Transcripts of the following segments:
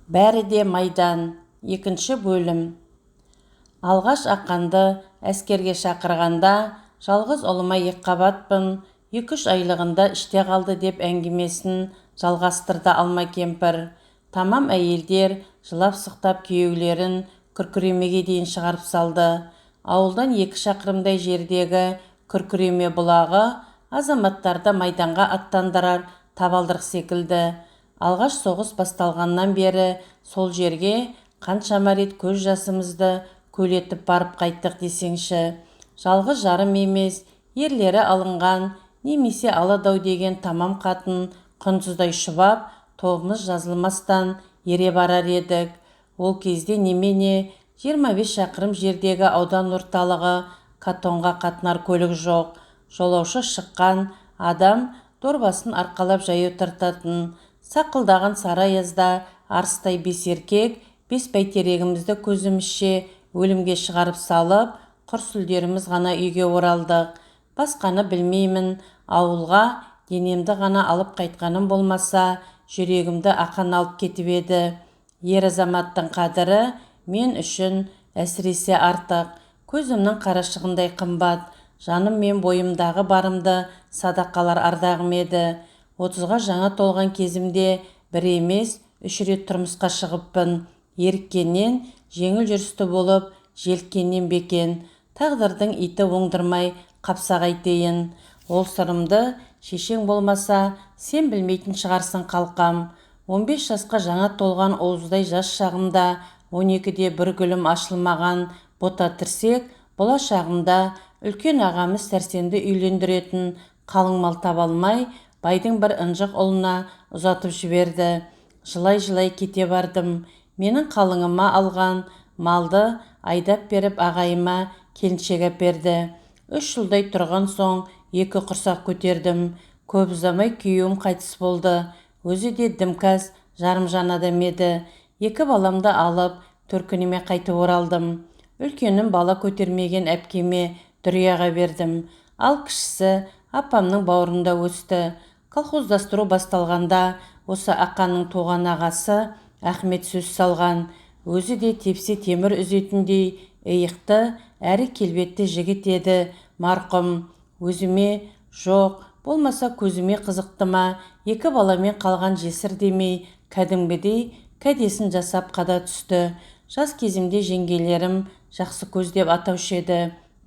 Бәрі де майдан. Екінші бөлім. Алғаш Ақанды әскерге шақырғанда, жалғыз ұлыма екіқабатпын, 2-3 айлығында іште қалды деп әңгімесін жалғастырды Алма кемпір. Тамам әйелдер жылап-сықтап күйеулерін Күркіремеге дейін шығарып салды. Ауылдан 2 шақырымдай жердегі Күркіреме бұлағы азаматтарды майданға аттандырар табалдырық секілді. Алғаш соғыс басталғаннан бері сол жерге қаншама рет көз жасымызды көл етіп барып қайттық десеңші. Жалғыз жарым емес, ерлері алынған немесе аладау деген тамам қатын құндыздай шұбап, тобымыз жазылмастан ере барар едік. Ол кезде немене 25 шақырым жердегі аудан орталығы Катонға қатынар көлік жоқ. Жолаушы шыққан адам дорбасын арқалап жаяу тартатын. Сақылдаған сары аязда арыстай 5 еркек, 5 бәйтерегімізді көзімізше өлімге шығарып салып, құр сүлдеріміз ғана үйге оралдық. Басқаны білмеймін, ауылға денемді ғана алып қайтқаным болмаса, жүрегімді Ақан алып кетіп еді. Ер азаматтың қадірі мен үшін әсіресе артық. Көзімнің қарашығындай қымбат, жаным мен бойымдағы барымды садақалар ардағым еді. 30-ға жаңа толған кезімде бір емес, 3 рет тұрмысқа шығыппын. Еріккеннен жеңіл жүрісті болып, желіккеннен бекен. Тағдырдың иті оңдырмай қапса қайтейін. Ол сырымды шешең болмаса, сен білмейтін шығарсың қалқам. 15 жасқа жаңа толған уыздай жас шағымда 12-де бір гүлім ашылмаған бота тірсек, болашағымда үлкен ағамыз Сәрсенді үйлендіретін қалың мал таба алмай, байдың бір ынжық ұлына ұзатып жіберді. Жылай-жылай кете бардым. Менің қалыңыма алған малды айдап беріп ағайыма келіншек әперді. 3 жылдай тұрған соң 2 құрсақ көтердім. Көп ұзамай күйеуім қайтыс болды. Өзі де дімкәс, жарымжан адам еді. 2 баламды алып, төркініме қайтып оралдым. Үлкенім бала көтермеген әпкеме Дүрияға бердім. Ал кішісі апамның бауырында өсті. Колхоздастыру басталғанда осы Ақанның туған ағасы Ахмет сөз салған. Өзі де тепсе темір үзетіндей иықты, әрі келбетті жігіт еді марқұм. Өзіме жоқ, болмаса көзіме қызықты ма, 2 баламен қалған жесір демей, кәдімгідей кәдесін жасап қада түсті. Жас кезімде жеңгелерім жақсы көз деп атаушы еді.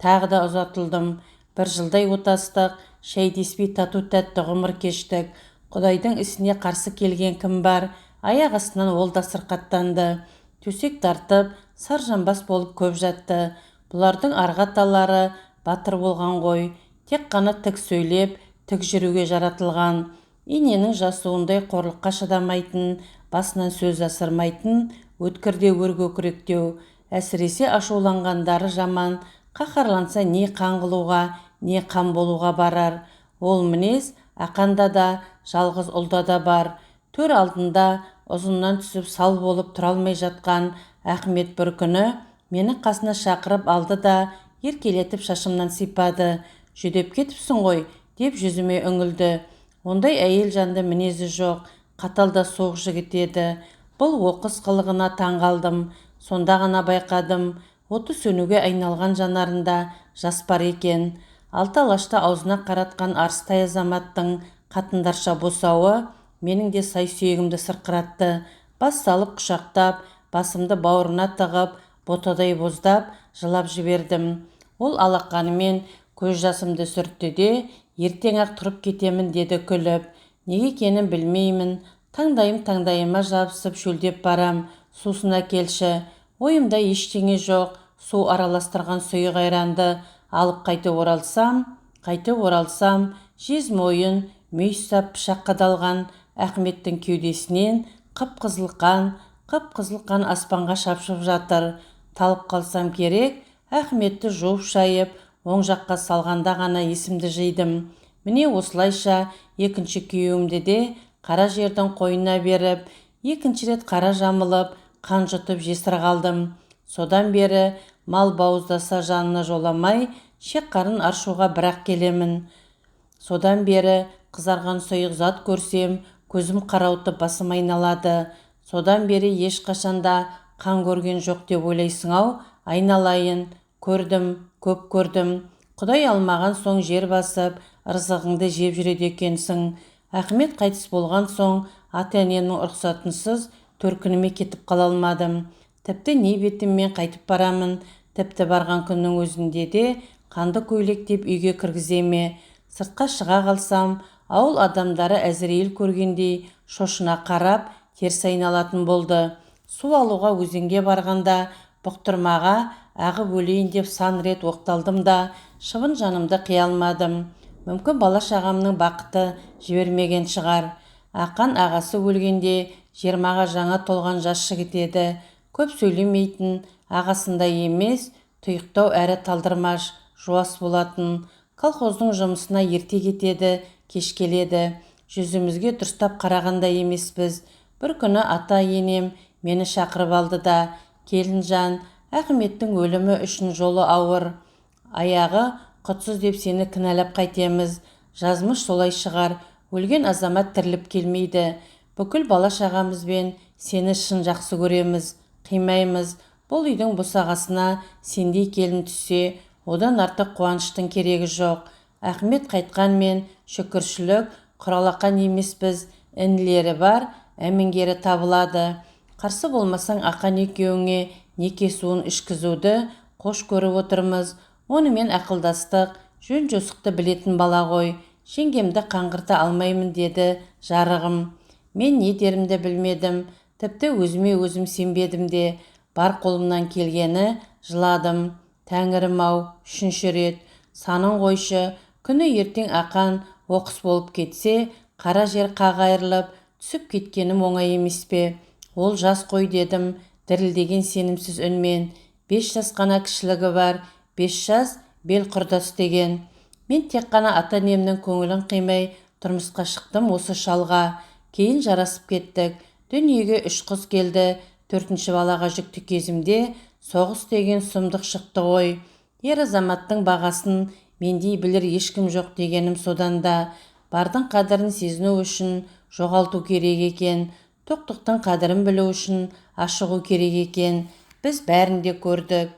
Тағы да ұзатылдым. 1 жылдай отастық, шай деспей тату тәтті ғұмыр кештік. Құдайдың ісіне қарсы келген кім бар? Аяқ астынан ол да сырқаттанды. Төсек тартып, саржанбас болып көп жатты. Бұлардың арғы аталары батыр болған ғой. Тек қана тік сөйлеп, тік жүруге жаратылған. Иненің жасуындай қорлыққа шыдамайтын, басынан сөз асырмайтын, өткір де өркөкіректеу. Әсіресе ашуланғандары жаман, қаһарланса не қан қылуға, не қан болуға барар. Ол мінез Ақанда да, жалғыз ұлда да бар. Төр алдында ұзыннан түсіп сал болып тұра алмай жатқан Ахмет бір күні мені қасына шақырып алды да еркелетіп шашымнан сипады. Жүдеп кетіпсің ғой, деп жүзіме үңілді. Ондай әйел жанды мінезі жоқ, қатал да суық жігіт еді. Бұл оқыс қылығына таң қалдым. Сонда ғана байқадым, оты сөнуге айналған жанарында жас бар екен. Алты алашты аузына қаратқан арыстай азаматтың қатындарша босауы менің де сай сүйегімді сырқыратты. Бас салып құшақтап, басымды бауырына тығып, ботадай боздап, жылап жібердім. Ол алақанымен көз жасымды сүртті де, ертең-ақ тұрып кетемін деді күліп. Неге екенін білмеймін, таңдайым таңдайыма жабысып шөлдеп барам, сусын әкелші. Ойымда ештеңе жоқ, су араластырған сұйық айранды алып қайтып оралсам, жез мойын, мүйіз сап пышақ қадалған Ахметтің кеудесінен қып-қызыл қан аспанға шапшып жатыр. Талып қалсам керек, Ахметті жуып шайып, оң жаққа салғанда ғана есімді жидым. Міне осылайша екінші күйеуімді де қара жердің қойнына беріп, екінші рет қара жамылып, қан жұтып жесір қалдым. Содан бері мал бауыздаса жанына жоламай, шек қарын аршуға бірақ келемін. Содан бері қызарған сұйық зат көрсем, көзім қарауытып басым айналады. Содан бері ешқашан да қан көрген жоқ деп ойлайсың-ау, айналайын. Көрдім, көп көрдім. Құдай алмаған соң жер басып, ырзығыңды жеп жүреді екенсің. Ахмет қайтыс болған соң ата-енемнің рұқсатынсыз төркініме кетіп қала алмадым. Тіпті не бетіммен қайтып барамын? Тіпті барған күннің өзінде де қанды көйлек деп үйге кіргізе ме? Сыртқа шыға қалсам, ауыл адамдары Әзірейіл көргендей шошына қарап, теріс айналатын болды. Су алуға өзенге барғанда бұқтырмаға ағып өлейін деп сан рет оқталдым да, шыбын жанымды қия алмадым. Мүмкін, бала-шағамның бақыты жібермеген шығар. Ақан ағасы өлгенде 20-ға жаңа толған жас жігіт еді. Көп сөйлемейтін, ағасындай емес, тұйықтау әрі талдырмаш, жуас болатын. Колхоздың жұмысына ерте кетеді, кеш келеді. Жүзімізге дұрыстап қараған да емеспіз. Бір күні ата-енем мені шақырып алды да: «Келінжан, Ахметтің өлімі үшін жолы ауыр, аяғы құтсыз деп сені кінәлап қайтеміз? Жазмыш солай шығар, өлген азамат тіріліп келмейді. Бүкіл бала-шағамызбен сені шын жақсы көреміз, қимаймыз. Бұл үйдің босағасына сендей келін түссе, одан артық қуаныштың керегі жоқ. Ахмет қайтқанмен, шүкіршілік, құралақан емеспіз, інілері бар, әмеңгері табылады. Қарсы болмасаң, Ақан екеуіңе неке суын ішкізуді қош көріп отырмыз. Онымен ақылдастық, жөн-жосықты білетін бала ғой. Жеңгемді қаңғырта алмаймын», – деді жарығым. Мен не дерімді білмедім. Тіпті өзіме өзім сенбедім де. Бар қолымнан келгені жыладым. Тәңірім-ау, үшінші рет. Санын қойшы, күні ертең Ақан оқыс болып кетсе, қара жер қақ айырылып, түсіп кеткенім оңай емес пе? «Ол жас қой», – дедім дірілдеген сенімсіз үнмен. 5 жас қана кішілігі бар, 5 жас бел құрдас деген. Мен тек қана ата-енемнің көңілін қимай тұрмысқа шықтым осы шалға. Кейін жарасып кеттік. Дүниеге үш қыз келді. Төртінші балаға жүкті кезімде соғыс деген сұмдық шықты ғой. Ер азаматтың бағасын мендей білер ешкім жоқ дегенім содан да. Бардың қадірін сезіну үшін жоғалту керек екен. Тоқтықтың қадірін білу үшін ашығу керек екен. Біз бәрін де көрдік.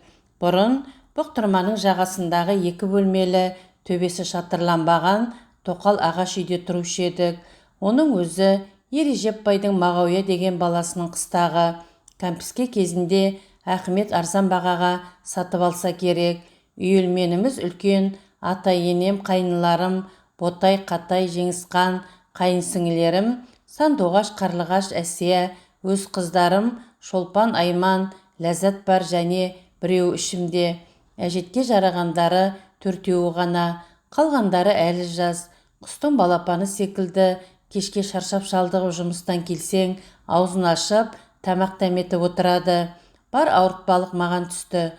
Бұрын Бұқтырманың жағасындағы екі бөлмелі, төбесі шатырланбаған тоқал ағаш үйде тұрушы едік. Оның өзі Ережеп байдың Мағауия деген баласының қыстағы. Кәмпіске кезінде Ахмет арзан бағаға сатып алса керек. Үйелменіміз үлкен: ата-енем, қайныларым Ботай, Қатай, Жеңісқан, қайын сіңілерім Сандуғаш, Қарлығаш, Әсия, өз қыздарым Шолпан, Айман, Ләззат бар және біреуі ішімде. Әжетке жарағандары төртеуі ғана. Қалғандары әлі жас. Құстың балапаны секілді кешке шаршап-шалдығып жұмыстан келсең, аузын ашып, тамақ дәметіп отырады. Бар ауыртпалық маған түсті.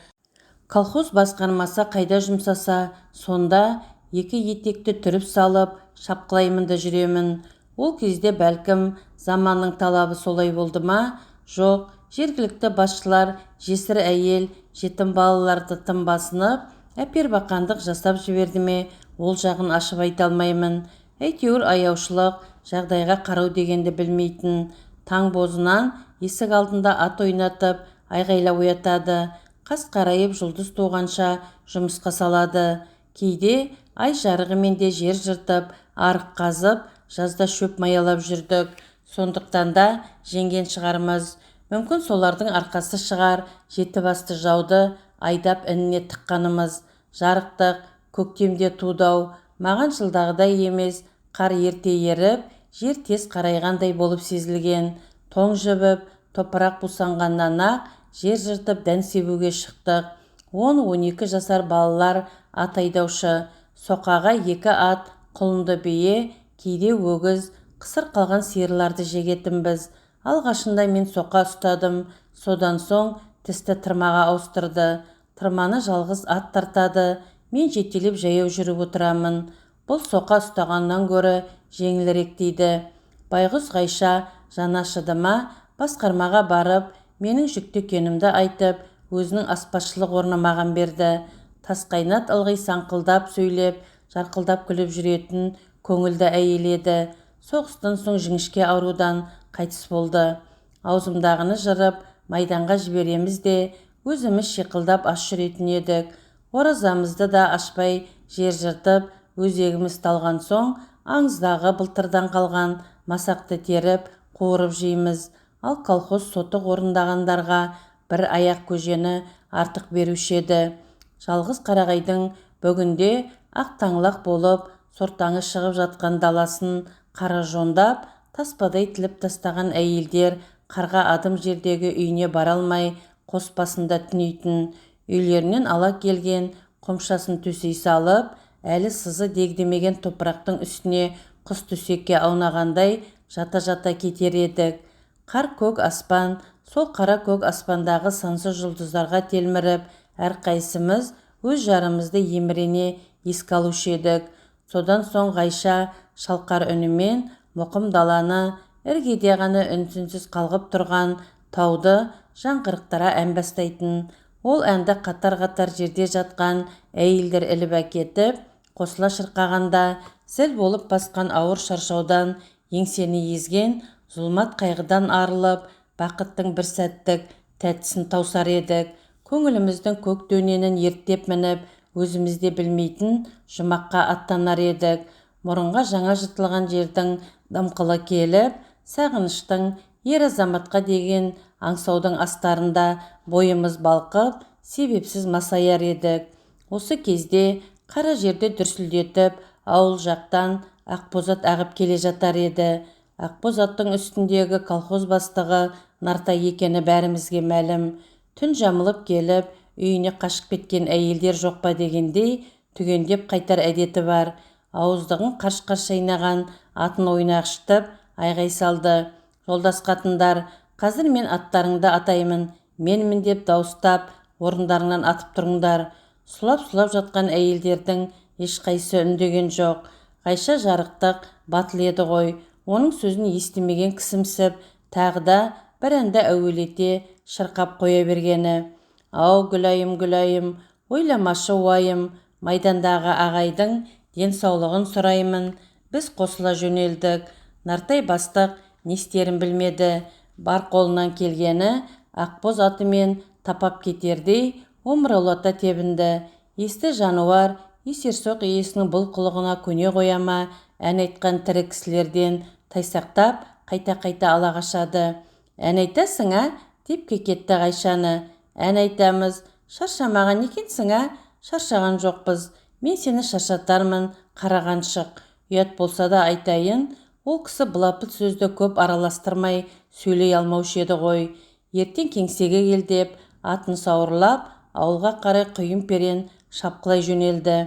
Колхоз басқармасы қайда жұмсаса, сонда екі етекті түріп салып, шапқылаймын да жүремін. Ол кезде бәлкім, заманның талабы солай болды ма, жоқ, жергілікті басшылар жесір әйел, жетім балаларды тым басынып, әпербақандық жасап жіберді ме, ол жағын ашып айта алмаймын. Әйтеуір аяушылық, жағдайға қарау дегенді білмейтін. Таң бозынан есік алдында ат ойнатып, айғайлап оятады. Қас қарайып жұлдыз туғанша жұмысқа салады. Кейде ай жарығымен де жер жыртып, арық қазып, жазда шөп маялап жүрдік. Сондықтан да жеңген шығармыз. Мүмкін, солардың арқасы шығар жеті басты жауды айдап ініне тыққанымыз. Жарықтық, көктемде туды-ау. Маған жылдағыдай емес, қар ерте еріп, жер тез қарайғандай болып сезілген. Тоң жібіп, топырақ бусанғаннан-ақ жер жыртып дән себуге шықтық. 10-12 жасар балалар ат айдаушы. Соқаға екі ат, құлынды бие, кейде өгіз, қысыр қалған сиырларды жегетінбіз. Алғашында мен соқа ұстадым. Содан соң тісті тырмаға ауыстырды. Тырманы жалғыз ат тартады, мен жетелеп жаяу жүріп отырамын. Бұл соқа ұстағаннан гөрі жеңілірек дейді. Байғұс Ғайша жаны ашыды ма, басқармаға барып, менің жүкті екенімді айтып, өзінің аспазшылық орнын маған берді. Тасқайнат ылғи саңқылдап сөйлеп, жарқылдап күліп жүретін көңілді әйел еді. Соғыстан соң жіңішке аурудан қайтыс болды. Аузымдағыны жырып, майданға жібереміз де, өзіміз шиқылдап аш жүретін едік. Оразамызды да ашпай жер жыртып, өзегіміз талған соң аңыздағы былтырдан қалған масақты теріп, қуырып жейміз. Ал колхоз сотық орындағандарға бір аяқ көжені артық беруші еді. Жалғыз қарағайдың бүгінде ақ таңлақ болып, сортаңы шығып жатқан даласын қара жондап, таспадай тіліп тастаған әйелдер қарға адым жердегі үйіне бара алмай, қос басында түнейтін. Үйлерінен ала келген қомшасын төсей салып, әлі сызы дегдемеген топырақтың үстіне құс төсекке аунағандай жата-жата кетер едік. Қар көк аспан, сол қара көк аспандағы сансыз жұлдыздарға телміріп, әрқайсымыз өз жарымызды емірене еске алушы едік. Содан соң Ғайша шалқар үнімен мұқым даланы, іргеде ғана үнсіз қалғып тұрған тауды жаңғырықтыра ән бастайтын. Ол әнді қатар-қатар жерде жатқан әйелдер іліп әкетіп, қосыла шырқағанда зіл болып басқан ауыр шаршаудан, еңсені езген зұлмат қайғыдан арылып, бақыттың бір сәттік тәттісін таусар едік. Көңіліміздің көк дөненін ерттеп мініп, өзіміз де білмейтін жұмаққа аттанар едік. Мұрынға жаңа жыртылған жердің дымқылы келіп, сағыныштың, ер азаматқа деген аңсаудың астарында бойымыз балқып, себепсіз масаяр едік. Осы кезде қара жерді дүрсілдетіп, ауыл жақтан ақбоз ат ағып келе жатар еді. Ақбоз аттың үстіндегі колхоз бастығы Нартай екені бәрімізге мәлім. Түн жамылып келіп, үйіне қашып кеткен әйелдер жоқ па дегендей, түгендеп қайтар әдеті бар. Ауыздығын қарш-қарш шайнаған атын ойнақшытып, айғай салды. Жолдас қатындар, қазір мен аттарыңды атаймын, менмін деп дауыстап, орындарыңнан атып тұрыңдар. Сұлап-сұлап жатқан әйелдердің ешқайсысы үндеген жоқ. Ғайша жарықтық батыл еді ғой. Оның сөзін естімеген кісімсіп, тағы да бір әнді әуелете шырқап қоя бергені. Ау, Гүлайым, Гүлайым, ойламашы уайым, майдандағы ағайдың денсаулығын сұраймын. Біз қосыла жөнелдік. Нартай бастық не істерін білмеді. Бар қолынан келгені ақбоз атымен тапап кетердей омыраулата тебінді. Есті жануар есерсоқ иесінің бұл қылығына көне қоя ма, ән айтқан тірі кісілерден тайсақтап, қайта-қайта ала қашады. Ән айтасың, ә? Деп кекетті Ғайшаны. Ән айтамыз. Шаршамаған екенсің, ә? Шаршаған жоқпыз. Мен сені шаршатармын, қарағаншық. Ұят болса да айтайын, ол кісі былапыт сөзді көп араластырмай сөйлей алмаушы еді ғой. Ертең кеңсеге кел деп, атын сауырлап, ауылға қарай құйын перен шапқылай жөнелді.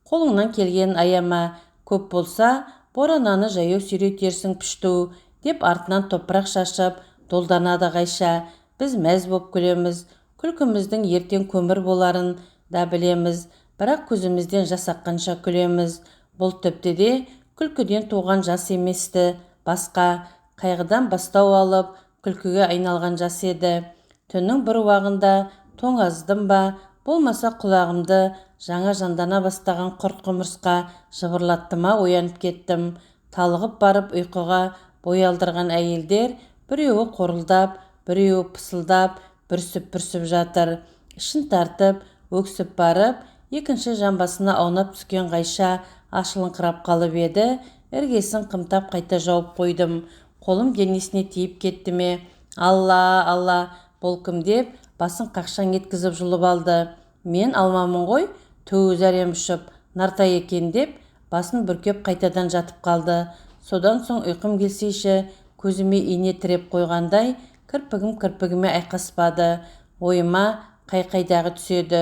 Қолыңнан келгенін аяма, көп болса, борананы жаяу сүйретерсің пішту, деп артынан топырақ шашып, долданады Ғайша. Біз мәз боп күлеміз. Күлкіміздің ертең көмір боларын да білеміз, бірақ көзімізден жас аққанша күлеміз. Бұл тіпті де күлкіден туған жас еместі, басқа, қайғыдан бастау алып, күлкіге айналған жас еді. Түннің бір уағында тоңаздым ба, болмаса құлағымды жаңа жандана бастаған құрт құмырсқа жыбырлатты ма, оянып кеттім. Талығып барып ұйқыға бой алдырған әйелдер біреуі қорылдап, біреуі пысылдап, бүрсіп-бүрсіп жатыр. Ішін тартып, өксіп барып, екінші жамбасына аунап түскен Ғайша ашылыңқырап қалып еді, іргесін қымтап қайта жауып қойдым. Қолым денесіне тиіп кетті ме? Алла, Алла, бұл кім деп, басын қақшаң еткізіп жұлып алды. Мен алмамын ғой, түү зәрем ұшып, Нартай екен деп, басын бүркеп қайтадан жатып қалды. Содан соң ұйқым келсейші, көзіме ине тіреп қойғандай, кірпігім кірпігіме айқаспады. Ойыма қай-қайдағы түседі.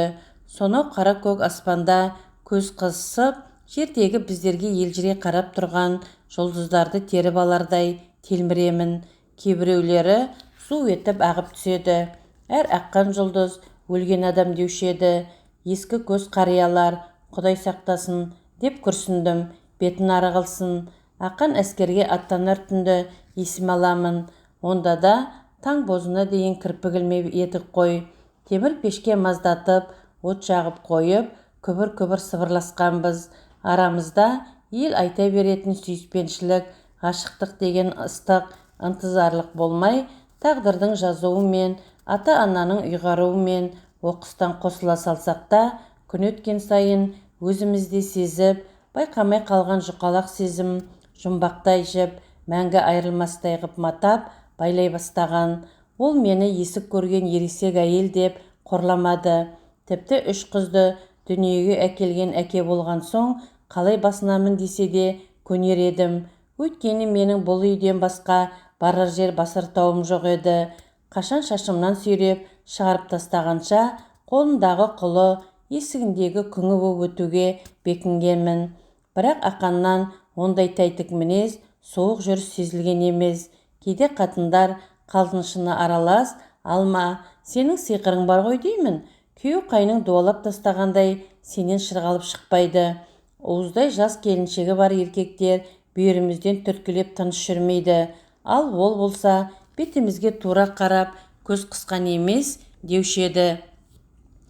Сонау қара көк аспанда көз қысып, жердегі біздерге елжірей қарап тұрған жұлдыздарды теріп алардай телміремін. Кейбіреулері су етіп ағып түседі. Әр аққан жұлдыз өлген адам деуші еді. Ескі көз қариялар, Құдай сақтасын, деп күрсіндім. Бетін ары қылсын. Ақан әскерге аттанар түнді есіме аламын. Онда да таң бозына дейін кірпік ілмей едік қой. Темір пешке маздатып, от жағып қойып, күбір-күбір сыбырласқанбыз. Арамызда ел айта беретін сүйіспеншілік, ғашықтық деген ыстық, ынтызарлық болмай, Тағдырдың жазуымен, ата-ананың ұйғаруымен оқыстан қосыла салсақ та, күн өткен сайын өзіміз де сезіп, байқамай қалған жұқалақ сезім жұмбақтай жіп мәңгі айырылмастай ғып матап, байлай бастаған. Ол мені есік көрген ересек әйел деп қорламады. Тіпті 3 қызды дүниеге әкелген әке болған соң қалай басынамын десе де көнер едім. Өйткені менің бұл үйден басқа барар жер басар тауым жоқ еді. Қашан шашымнан сүйреп шығарып тастағанша қолындағы құлы, есігіндегі күңі боп өтуге бекінгенмін. Бірақ Ақаннан ондай тәйтік мінез, суық жүріс сезілген емес. Кейде қатындар қалжыңшыны аралас, «Алма, сенің сиқырың бар ғой деймін. Күйеу қайның дуалап тастағандай сенен шырғалып шықпайды». Уыздай жас келіншегі бар еркектер бүйірімізден түрткілеп тыныш жүрмейді. Ал ол болса бетімізге тура қарап көз қысқан емес деуші еді.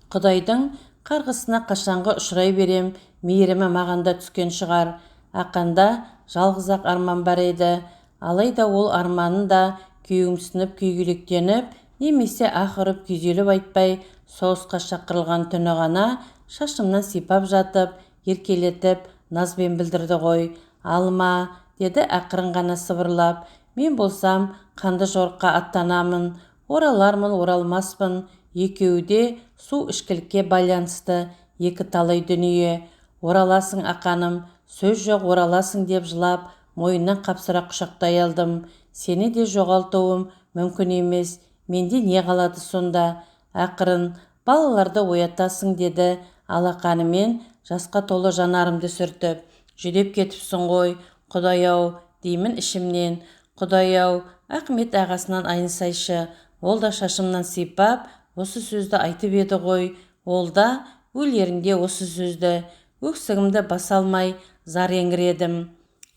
Құдайдың қарғысына қашанғы ұшырай берем, мейірімі маған да түскен шығар. Ақанда жалғыз-ақ арман бар еді. Алайда ол арманын да күйеуімсініп күйгелектеніп, немесе ах ұрып күйзеліп айтпай, соғысқа шақырылған түні ғана шашымнан сипап жатып, еркелетіп, назбен білдірді ғой. «Алма», деді ақырын ғана сыбырлап, «мен болсам қанды жорыққа аттанамын, оралармын, оралмаспын, екеуі де су ішкілікке байланысты екі талай дүние. Ораласың, Ақаным, сөз жоқ, ораласың» деп жылап, мойнынан қапсыра құшақтай алдым. Сені де жоғалтуым мүмкін емес, менде не қалады сонда? Ақырын, балаларды оятасың, деді алақанымен жасқа толы жанарымды сүртіп. Жүдеп кетіпсің ғой, Құдай-ау, деймін ішімнен. Құдай-ау, Ахмет ағасынан айнысайшы. Ол да шашымнан сипап, осы сөзді айтып еді ғой. Ол да өлерінде осы сөзді. Өксігімді баса алмай зар еңіредім.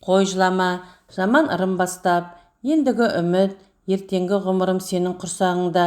Қой жылама, жаман ырым бастап, ендігі үміт, ертеңгі ғұмырым сенің құрсағыңда.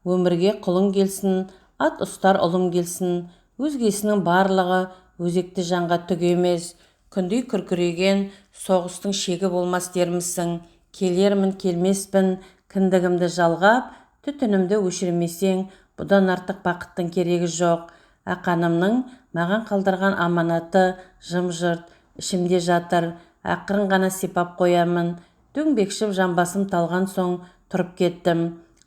Өмірге құлың келсін, ат ұстар ұлым келсін. Өзгесінің барлығы өзекті жанға түк емес. Күндей күркіреген соғыстың шегі болмас дермісің. Келермін, келмеспін, кіндігімді жалғап, түтінімді өшірмесең, бұдан артық бақыттың керегі жоқ. Ақанымның маған қалдырған аманаты жым-жырт, ішімде жатыр. Ақырын ғана сипап қоямын. Дөңбекшіп жамбасым талған соң тұрып кеттім.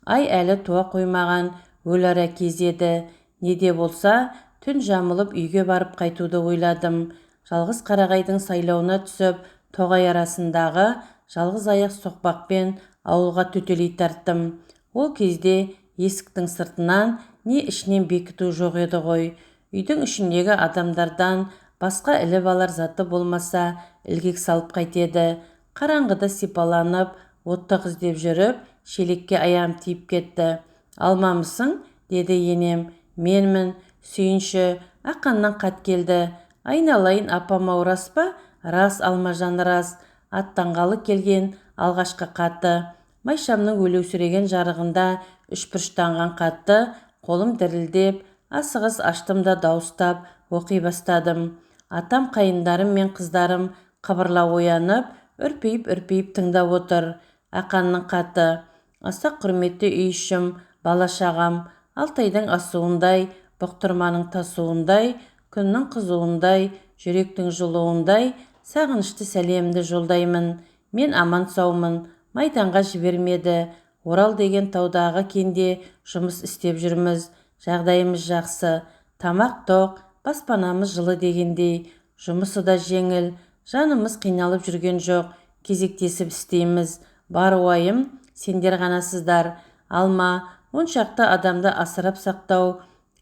Ай әлі туа қоймаған өлара кез еді. Не де болса, түн жамылып үйге барып қайтуды ойладым. Жалғыз қарағайдың сайлауына түсіп, тоғай арасындағы жалғыз аяқ соқпақпен ауылға төтелей тарттым. Ол кезде есіктің сыртынан не ішінен бекіту жоқ еді ғой. Үйдің ішіндегі адамдардан басқа іліп алар заты болмаса, ілгек салып қайтеді. Қараңғыда сипаланып, оттық іздеп жүріп, шелекке аяғым тиіп кетті. «Алмамысың?» деді енем. «Менмін, сүйінші, Ақаннан қат келді. Айналайын апам-ау, рас па?» «Рас, Алмажан, рас». Аттанғалы келген алғашқы қаты. Майшамның өлеусіреген жарығында үшбұрыштанған қатты қолым дірілдеп, асығыс аштым да дауыстап оқи бастадым. Атам, қайындарым мен қыздарым қыбырла оянып, үрпиіп-үрпиіп тыңдап отыр. Ақанның қаты. Аса құрметті үй ішім, бала-шағам, Алтайдың асуындай, бұқтырманың тасуындай, күннің қызуындай, жүректің жылуындай сағынышты сәлемімді жолдаймын. Мен аман-саумын, майданға жібермеді. Орал деген таудағы кенде жұмыс істеп жүрміз. Жағдайымыз жақсы, тамақ тоқ, баспанамыз жылы дегендей. Жұмысы да жеңіл, жанымыз қиналып жүрген жоқ, кезектесіп істейміз. Бар уайым сендер ғанасыздар. Алма, он шақты адамды асырап сақтау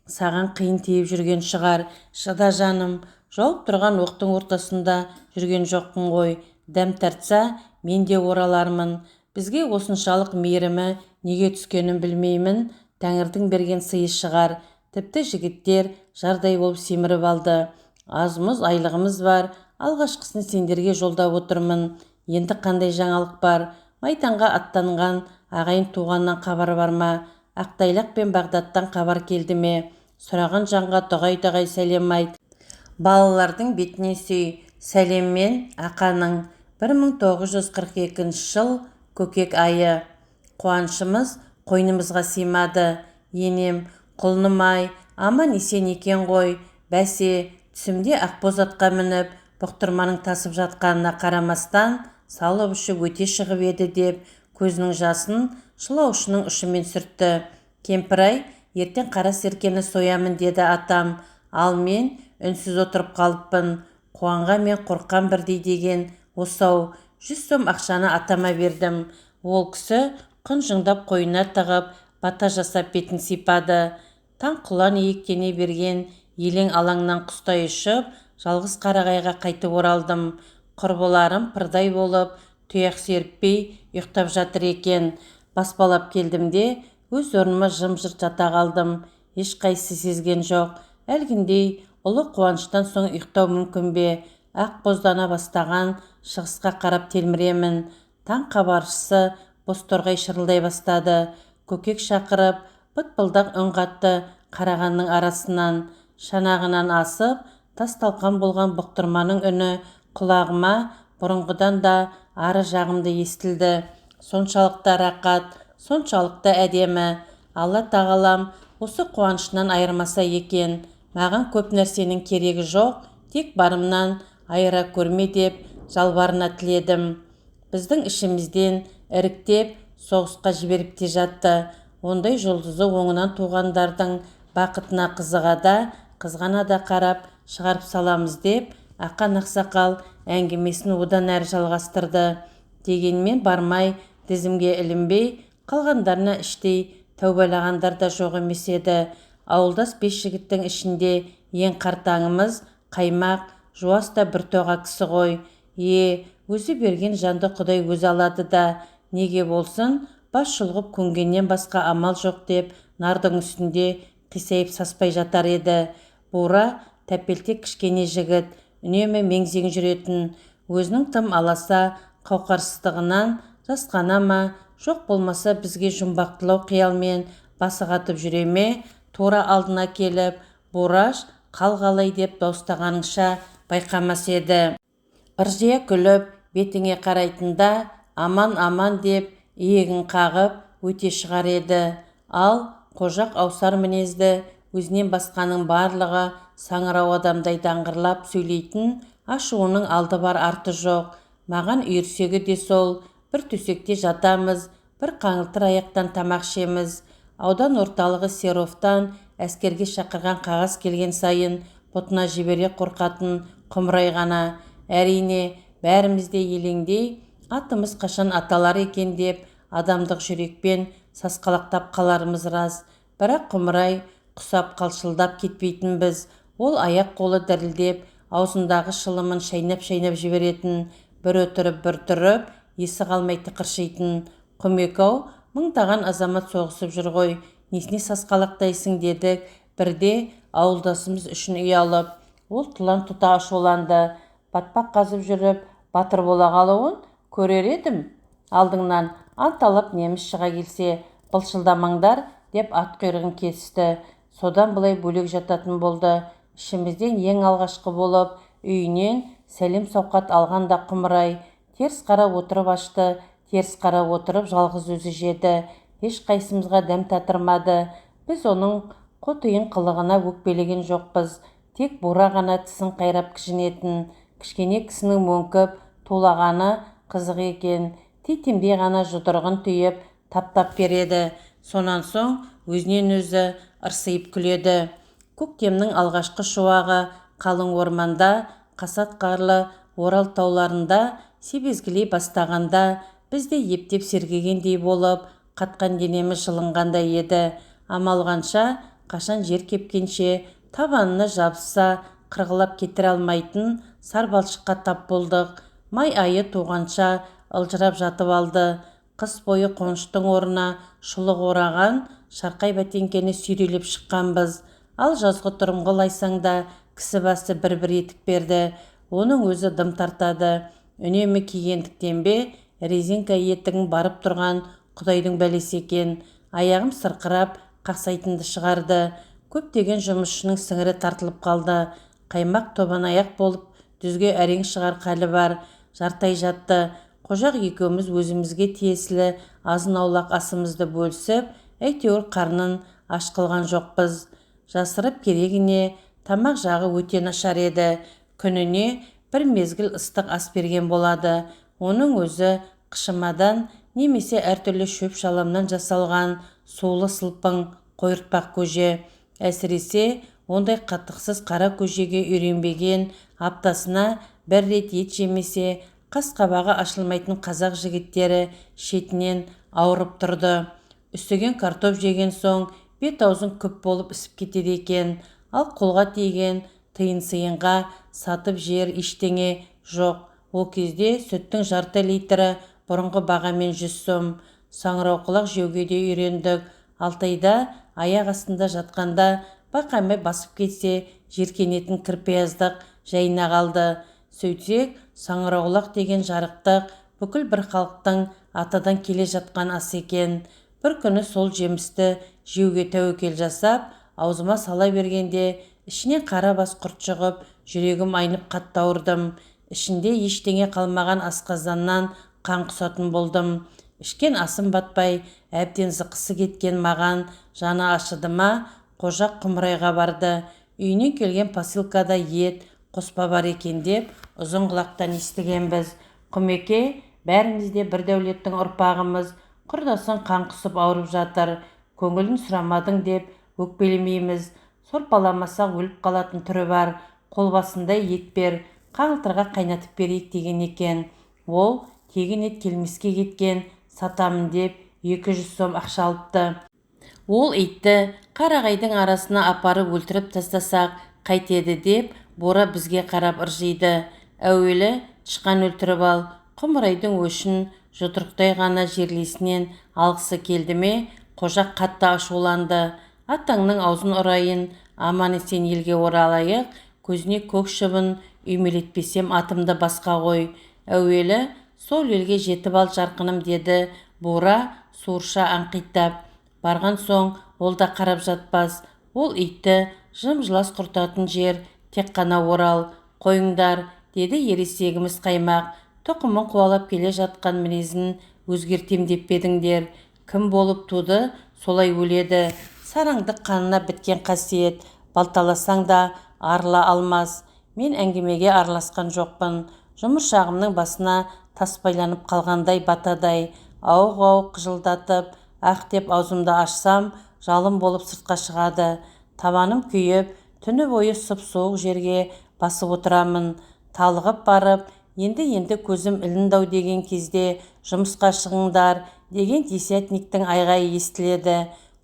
саған қиын тиіп жүрген шығар. Шыда жаным, жауып тұрған оқтың ортасында жүрген жоқпын ғой. Дәм тартса, мен де оралармын. Бізге осыншалық мейірімі неге түскенін білмеймін. Тәңірдің берген сыйы шығар. Тіпті жігіттер жардай болып семіріп алды. Аз-мұз айлығымыз бар. Алғашқысын сендерге жолдап отырмын. Енді қандай жаңалық бар? Майданға аттанған ағайын туғаннан хабар бар ма? Ақтайлақ пен Бағдаттан хабар келді ме? Сұраған жанға дұғай-дұғай сәлем айт. Балалардың бетіне сүй. Сәлеммен Ақаның. 1942 жыл көкек айы. Қуанышымыз қойнымызға сыймады. Енем: «Құлыным-ай, аман-есен екен ғой. Бәсе, түсімде ақбоз атқа мініп, бұқтырманың тасып жатқанына қарамастан, салып ұшып өте шығып еді», – деп көзінің жасын шылаушының ұшымен сүртті. «Кемпір-ай, ертең қара серкені соямын», – деді атам. Ал мен үнсіз отырып қалыппын. Қуанған мен қорыққан бірдей деген осы-ау. 100 сом ақшаны атама бердім. Ол кісі құнжыңдап қойнына тығып, бата жасап бетін сипады. Таң құлан иектене берген елең-алаңнан құстай ұшып, жалғыз қарағайға қайтып оралдым. Құрбыларым пырдай болып, тұяқ серіппей ұйықтап жатыр екен. Баспалап келдім де, өз орныма жым-жырт жата қалдым. Ешқайсысы сезген жоқ. Әлгіндей ұлы қуаныштан соң ұйықтау мүмкін бе? Ақ боздана бастаған шығысқа қарап телміремін. Таң хабаршысы бозторғай шырылдай бастады. Көкек шақырып, бытпылдық үн қатты қарағанның арасынан. Шанағынан асып, тас-талқан болған бұқтырманың үні құлағыма бұрынғыдан да ары жағымды естілді. Соншалықты рақат, соншалықты әдемі. Алла тағалам осы қуанышынан айырмаса екен. Маған көп нәрсенің керегі жоқ, тек барымнан айыра көрме деп жалбарына тіледім. Біздің ішімізден іріктеп соғысқа жіберіп те жатты. Ондай жұлдызы оңынан туғандардың бақытына қызыға да, қызғана да қарап шығарып саламыз, деп Ақан ақсақал әңгімесін одан әрі жалғастырды. Дегенмен бармай, тізімге ілінбей қалғандарына іштей тәубалағандар да жоқ емес еді. Ауылдас бес жігіттің ішінде ең қартаңымыз Қаймақ, жуас та біртоға кісі ғой. Е, өзі берген жанды Құдай өзі алады да, неге болсын, бас шұлғып көнгеннен басқа амал жоқ деп нардың үстінде қисайып саспай жатар еді. Бура тәпелтек кішкене жігіт, үнемі мең-зең жүретін. Өзінің тым аласа қауқарсыздығынан жасқана ма, жоқ болмаса бізге жұмбақтылау қиялмен басы қатып жүре ме, тура алдына келіп: «Бураш, қал қалай?» – деп дауыстағаныңша байқамас еді. Ыржия күліп бетіңе қарайтын да, «Аман, аман», – деп иегін қағып өте шығар еді. Ал Қожақ аусар мінезді, өзінен басқаның барлығы саңырау адамдай даңғырлап сөйлейтін, ашуының алды бар, арты жоқ. Маған үйірсегі де сол: бір төсекте жатамыз, бір қаңылтыр аяқтан тамақ ішеміз. Аудан орталығы Серовтан әскерге шақырған қағаз келген сайын бұтына жібере қорқатын Құмырай ғана. Әрине, бәріміз де елеңдей, атымыз қашан аталар екен деп адамдық жүрекпен сасқалақтап қаларымыз рас. Бірақ Құмырай құсап қалшылдап кетпейтінбіз. Ол аяқ-қолы дірілдеп, аузындағы шылымын шайнап-шайнап жіберетін, бір отырып, бір тұрып, есі қалмай тықыршитын. «Құмеке-ау, мыңдаған азамат соғысып жүр ғой, несіне сасқалақтайсың?» – дедік бірде ауылдасымыз үшін ұялып. Ол тұлан тұта ашуланды: «Батпақ қазып жүріп, батыр бола қалуын көрер едім. Алдыңнан анталап неміс шыға келсе, былшылдамаңдар», – деп ат құйрығын кесті. Содан былай бөлек жататын болды. Ішімізден ең алғашқы болып үйінен сәлем-сауқат алған да Құмырай. Теріс қарап отырып ашты, теріс қарап отырып жалғыз өзі жеді. Ешқайсымызға дәм татырмады. Біз оның қотиын қылығына өкпелеген жоқпыз. Тек Бура ғана тісін қайрап кіжінетін. Кішкене кісінің мөңкіп тулағаны қызық екен. Титімдей ғана жұдырығын түйіп, таптап береді. Сонан соң өзінен өзі ырсиып күледі. Көктемнің алғашқы шуағы қалың орманда, қасат қарлы Орал тауларында себезгілей бастағанда, біз де ептеп сергігендей болып, қатқан денеміз жылынғандай еді. Амал қанша, қашан жер кепкенше табанына жабысса қырғылап кетіре алмайтын сар балшыққа тап болдық. Май айы туғанша ылжырап жатып алды. Қыс бойы қоныштың орнына шұлық ораған шарқай бәтеңкені сүйрелеп шыққанбыз. Ал жазғытұрымғы лайсаңда кісі басы бір-бір етік берді. Оның өзі дым тартады. Үнемі кигендіктен бе, резинка етігің барып тұрған құдайдың бәлесі екен. Аяғым сырқырап, қақсайтынды шығарды. Көптеген жұмысшының сіңірі тартылып қалды. Қаймақ тобанаяқ болып дүзге әрең шығар халі бар. Жарты ай жатты. Қожақ екеуміз өзімізге тиесілі азын-аулақ асымызды бөлісіп, әйтеуір қарнын аш қылған жоқпыз. Жасырып керегіне, тамақ жағы өте нашар еді. Күніне бір мезгіл ыстық ас берген болады. Оның өзі қышымадан немесе әртүрлі шөп-шаламнан жасалған сулы сылпың қойыртпақ көже. Әсіресе ондай қатықсыз қара көжеге үйренбеген, аптасына бір рет ет жемесе, қас-қабағы ашылмайтын қазақ жігіттері шетінен ауырып тұрды. Үсіген картоп жеген соң бет-аузың күп болып ісіп кетеді екен. Ал қолға тиген тиын-сиынға сатып жер ештеңе жоқ. Ол кезде сүттің жарты литрі бұрынғы бағамен 100 сом. Саңырауқұлақ жеуге де үйрендік. Алтайда аяқ астында жатқанда байқамай басып кетсе, жеркенетін кірпияздық жайына қалды. Сөйтсек, саңырауқұлақ деген жарықтық бүкіл бір халықтың атадан келе жатқан асы екен. Бір күні сол жемісті жеуге тәуекел жасап, аузыма сала бергенде ішінен қара бас құрт шығып, жүрегім айнып қатты ауырдым. Ішінде ештеңе қалмаған асқазаннан қан құсатын болдым. Ішкен асым батпай, әбден зықысы кеткен маған жаны ашыды ма, Қожақ Құмырайға барды. Үйінен келген посылкада ет, қоспа бар екен деп ұзын құлақтан естігенбіз. Құмеке, бәріміз де бір дәулеттің ұрпағымыз, құрдасың қан құсып ауырып жатыр, көңілін сұрамадың деп өкпелемейміз. Сорпаламасақ өліп қалатын түрі бар, қолбасындай ет бер, қаңылтырға қайнатып берейік деген екен. Ол тегін ет келмеске кеткен, сатамын деп 200 сом ақша алыпты. Ол итті қарағайдың арасына апарып өлтіріп тастасақ қайтеді деп Бура бізге қарап ыржиды. Әуелі тышқан өлтіріп ал, Құмырайдың өшін жұдырықтай ғана жерлесінен алғысы келді ме, Қожақ қатты ашуланды. Атаңның аузын ұрайын, аман-есен елге оралайық, көзіне көк шыбын үймелетпесем атымды басқа қой. Әуелі сол елге жетіп ал жарқыным, деді Бура суырша аңқиттап. Барған соң ол да қарап жатпас. Ол итті жым-жылас құртатын жер тек қана Орал. Қойыңдар, деді ересегіміз қаймақ. Тұқымын қуалап келе жатқан мінезін өзгертем деп пе едіңдер? Кім болып туды, солай өледі. Сараңдық қанына біткен қасиет, балталасаң да арыла алмас. Мен әңгімеге араласқан жоқпын. Жұмыршағымның басына тас байланып қалғандай батадай, ауық-ауық қыжылдатып, ақ деп аузымды ашсам, жалын болып сыртқа шығады. Табаным күйіп, түні бойы сұп-суық жерге басып отырамын. Талығып барып, енді-енді көзім ілінді-ау деген кезде жұмысқа шығыңдар деген десятниктің айғайы естіледі.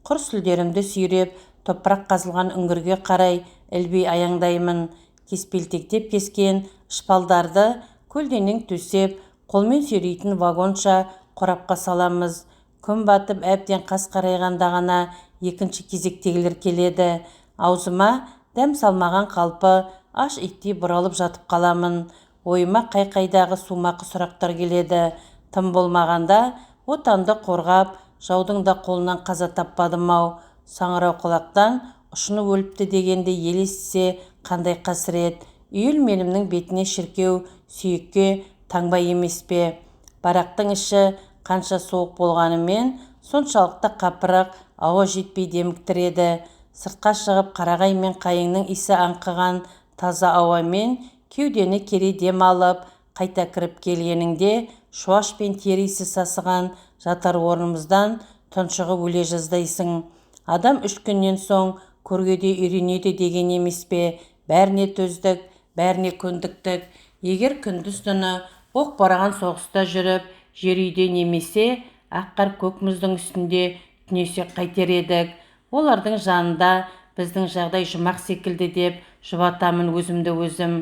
Құр сүлдерімді сүйреп, топырақ қазылған үңгірге қарай ілбей аяңдаймын. Кеспелтектеп кескен шпалдарды көлденең төсеп, қолмен сүйрейтін вагонша қорапқа саламыз. Күн батып әбден қас қарайғанда ғана екінші кезектегілер келеді. Аузыма дәм салмаған қалпы аш иттей бұралып жатып қаламын. Ойыма қай-қайдағы сумақы сұрақтар келеді. Тым болмағанда отанды қорғап, жаудың да қолынан қаза таппадым-ау. Саңырауқұлақтан ұшынып өліпті дегенді ел естісе қандай қасірет. Үйелменімнің бетіне шіркеу сүйекке таңба емес пе? Барақтың іші қанша суық болғанымен, соншалықты қапырық, ауа жетпей деміктіреді. Сыртқа шығып қарағай мен қайыңның иісі аңқыған таза ауамен кеудені кере дем алып, қайта кіріп келгеніңде шуаш пен тері иісі сасыған жатар орнымыздан тұншығып өле жаздайсың. Адам 3 күннен соң көрге де үйренеді деген емес пе? Бәріне төздік, бәріне көндіктік. Егер күндіз-түні оқ бораған соғыста жүріп, жер үйде немесе ақ қар көк мұздың үстінде түнесек қайтер едік. Олардың жанында біздің жағдай жұмақ секілді деп жұбатамын өзімді өзім.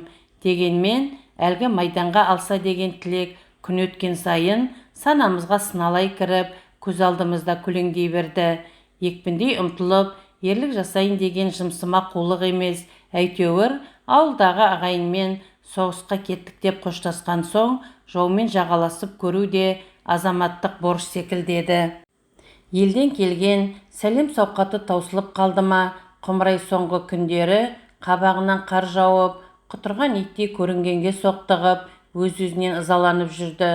Дегенмен, әлгі майданға алса деген тілек күн өткен сайын санамызға сыналай кіріп, көз алдымызда көлеңдей берді. Екпіндей ұмтылып, ерлік жасайын деген жымсыма қулық емес, әйтеуір ауылдағы ағайынмен соғысқа кеттік деп қоштасқан соң, жаумен жағаласып көру де азаматтық борыш секілді еді. Елден келген сәлем сауқаты таусылып қалды ма, Құмырай соңғы күндері қабағынан қар жауып, құтырған иттей көрінгенге соқтығып, өз-өзінен ызаланып жүрді.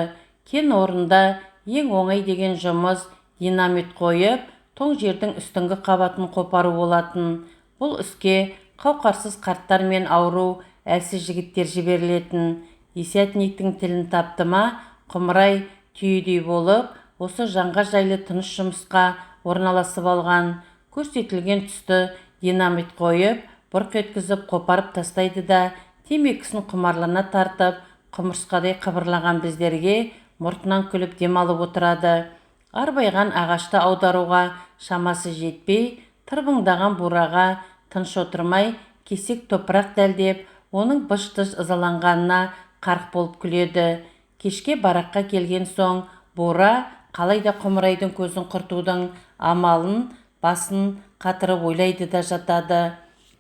Кен орнында ең оңай деген жұмыс динамит қойып, тоң жердің үстіңгі қабатын қопару болатын. Бұл іске қауқарсыз қарттар мен ауру, әлсіз жігіттер жіберілетін. Десятниктің тілін тапты ма, Құмырай түйедей болып, осы жанға жайлы тыныш жұмысқа орналасып алған. Көрсетілген тұсты динамит қойып, бұрқ еткізіп қопарып тастайды да, темекісін құмарлана тартып, құмырсқадай қыбырлаған біздерге мұртынан күліп демалып отырады. Арбайған ағашты аударуға шамасы жетпей, тырбыңдаған бураға тыныш отырмай, кесек топырақ дәлдеп, оның быж-тыж ызаланғанына қарқ болып күледі. Кешке бараққа келген соң бура қалайда Құмырайдың көзін құртудың амалын басын қатырып ойлайды да жатады.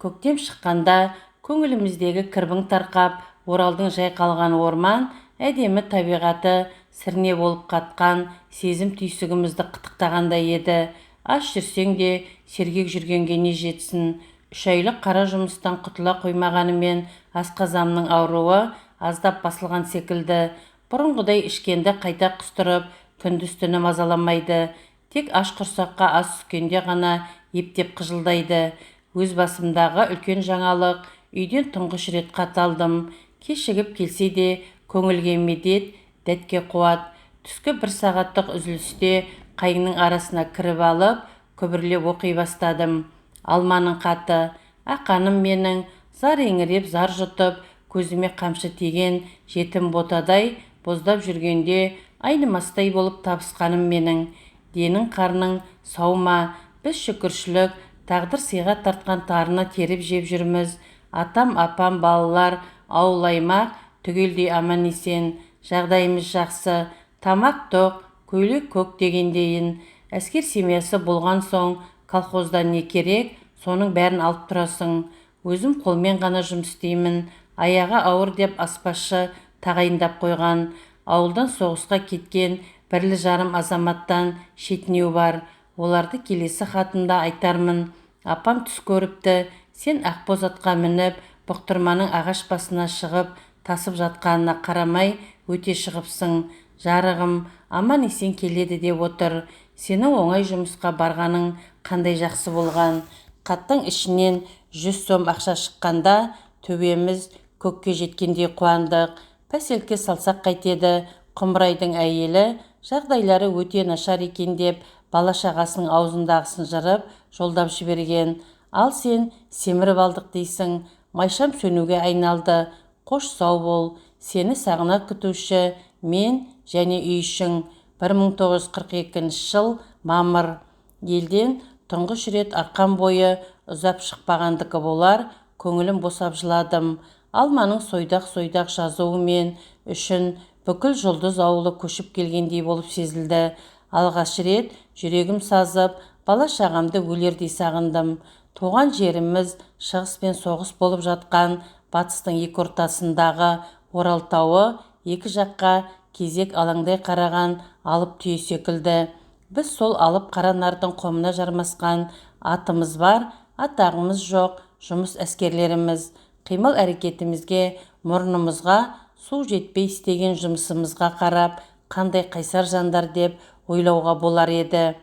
Көктем шыққанда көңіліміздегі кірбің тарқап, Оралдың жайқалған орман, әдемі табиғаты сірне болып қатқан сезім түйсігімізді қытықтағандай еді. Аш жүрсең де сергек жүргенге не жетсін. 3 айлық қара жұмыстан құтыла қоймағанымен асқазанымның ауруы аздап басылған секілді. Бұрынғыдай ішкенді қайта құстырып, күндіз-түні мазаламайды. Тек аш құрсаққа ас түскенде ғана ептеп қыжылдайды. Өз басымдағы үлкен жаңалық, үйден тұңғыш рет хат алдым. Кешігіп келсе де көңілге медет, дәтке қуат. Түскі 1 сағаттық үзілісте қайыңның арасына кіріп алып, күбірлеп оқи бастадым. Алманың хаты. Ақаным менің, зар еңіреп, зар жұтып, көзіме қамшы тиген жетім ботадай боздап жүргенде айнымастай болып табысқаным менің. Денің қарның сау ма? Біз шүкіршілік, тағдыр сыйға тартқан тарыны теріп жеп жүрміз. Атам, апам, балалар, ауыл аймақ түгелдей аман-есен. Жағдайымыз жақсы. Тамақ тоқ, көйлек көк дегендейін. Әскер семьясы болған соң колхоздан не керек, соның бәрін алып тұрасың. Өзім қолмен ғана жұмыс істеймін. Аяғы ауыр деп аспазшы тағайындап қойған. Ауылдан соғысқа кеткен 1,5 азаматтан шетінеу бар. Оларды келесі хатында айтармын. Апам түс көріпті, сен ақбоз атқа мініп, бұқтырманың ағаш басына шығып, тасып жатқанына қарамай өте шығыпсың. Жарығым, аман-есен келеді деп отыр. Сенің оңай жұмысқа барғаның қандай жақсы болған. Қаттың ішінен 100 сом ақша шыққанда төбеміз көкке жеткендей қуандық. Пәселке салсақ қайтеді. Құмырайдың әйелі жағдайлары өте нашар екен деп бала-шағасының аузындағысын жырып, жолдап жіберген. Ал сен семіріп алдық дейсің. Майшам сөнуге айналды. Қош сау бол. Сені сағына күтуші мен және үй ішің. 1942 жыл мамыр. Елден тұңғыш рет арқан бойы ұзап шықпағандығы болар, көңілім босап жыладым. Алманың сойдақ-сойдақ жазуы мен үшін бүкіл Жұлдыз ауылы көшіп келгендей болып сезілді. Алғаш рет жүрегім сазып, бала-шағамды өлердей сағындым. Туған жеріміз шығыс пен соғыс болып жатқан батыстың екі ортасындағы Орал тауы екі жаққа кезек алаңдай қараған алып түйе секілді. Біз сол алып қара нардың қомына жармасқан атымыз бар, атағымыз жоқ, жұмыс әскерлеріміз. Қимыл әрекетімізге, мұрнымызға су жетпей істеген жұмысымызға қарап, қандай қайсар жандар деп ойлауға болар еді.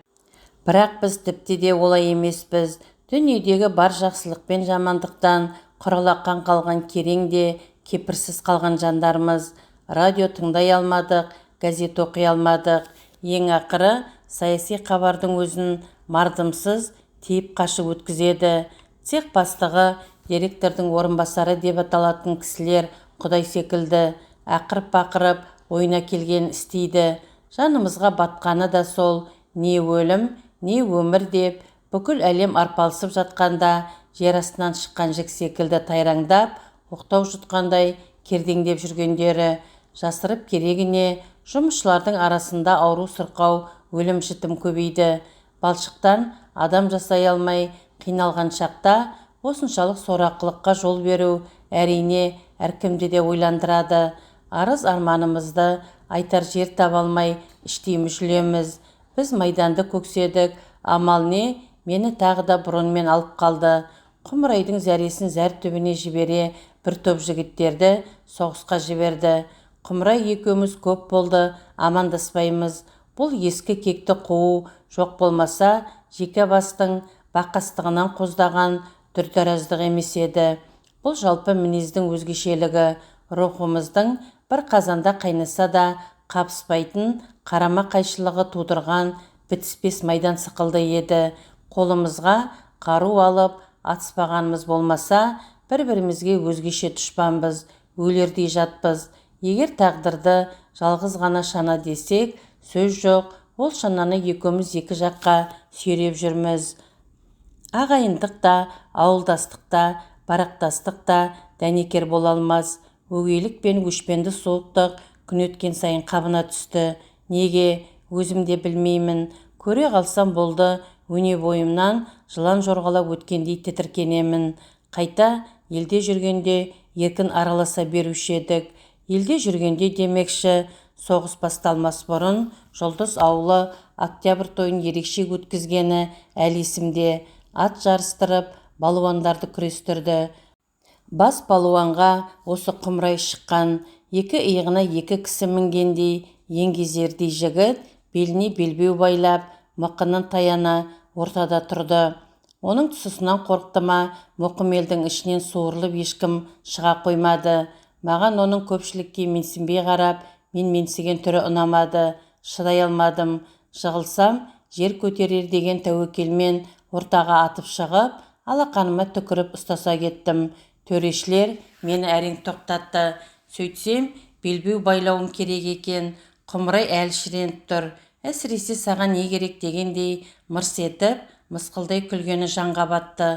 Бірақ біз тіпті де олай емеспіз. Дүниедегі бар жақсылық пен жамандықтан құралақан қалған керең де кепірсіз қалған жандармыз. Радио тыңдай алмадық, газет оқи алмадық. Ең ақыры саяси хабардың өзін мардымсыз тиіп қашып өткізеді. Цех бастығы, директордың орынбасары деп аталатын кісілер құдай секілді ақырып-бақырып ойына келген істейді. Жанымызға батқаны да сол, не өлім, не өмір деп бүкіл әлем арпалысып жатқанда жер астынан шыққан жік секілді тайраңдап, оқтау жұтқандай кердеңдеп жүргендері. Жасырып керегіне жұмысшылардың арасында ауру сырқау, өлім жітім көбейді. Балшықтан адам жасай алмай қиналған шақта осыншалық сорақылыққа жол беру әрине әркімді де ойландырады. Арыз арманымызды айтар жер таба алмай іштей мүжілеміз. Біз майданды көкседік, амал не, мені тағы да броньмен алып қалды. Құмырайдың зәресін зәр түбіне жібере бір топ жігіттерді соғысқа жіберді. Құмырай екеуміз көп болды амандаспаймыз. Бұл ескі кекті қуу, жоқ болмаса жеке бастың бақастығынан қоздаған дүрдараздық емес еді. Бұл жалпы мінездің өзгешелігі, рухымыздың бір қазанда қайнаса да қабыспайтын қарама-қайшылығы тудырған бітіспес майдан сықылды еді. Қолымызға қару алып атыспағанымыз болмаса, бір-бірімізге өзгеше дұшпанбыз, өлердей жатпыз. Егер тағдырды жалғыз ғана шана десек, сөз жоқ, ол шананы екеуміз екі жаққа сүйреп жүрміз. Ағайындық та, ауылдастық та, барақтастық та дәнекер бола алмас. Өгейлік пен өшпенді суықтық күн өткен сайын қабына түсті. Неге, өзім де білмеймін. Көре қалсам болды, өне бойымнан жылан жорғалап өткендей тітіркенемін. Қайта елде жүргенде еркін араласа беруші едік. Елде жүргенде демекші, соғыс басталмас бұрын Жұлдыз ауылы октябрь тойын ерекше өткізгені әлі есімде. Ат жарыстырып, балуандарды күрестірді. Бас балуанға осы Құмырай шыққан. Екі иығына екі кісі мінгендей еңгезердей жігіт беліне белбеу байлап, мықынын таяна ортада тұрды. Оның тұсынан қорықты ма, мұқым елдің ішінен суырылып ешкім шыға қоймады. Маған оның көпшілікке менсінбей қарап, мен менсіген түрі ұнамады. Шыдай алмадым. Жығылсам, жер көтерер деген тәуекелмен ортаға атып шығып, алақаныма түкіріп ұстаса кеттім. Төрешілер мені әрең тоқтатты. Сөйтсем, белбеу байлауым керек екен. Құмырай әлі шіреніп тұр. Әсіресе саған не керек дегендей мырс етіп, мысқылдай күлгені жанға батты.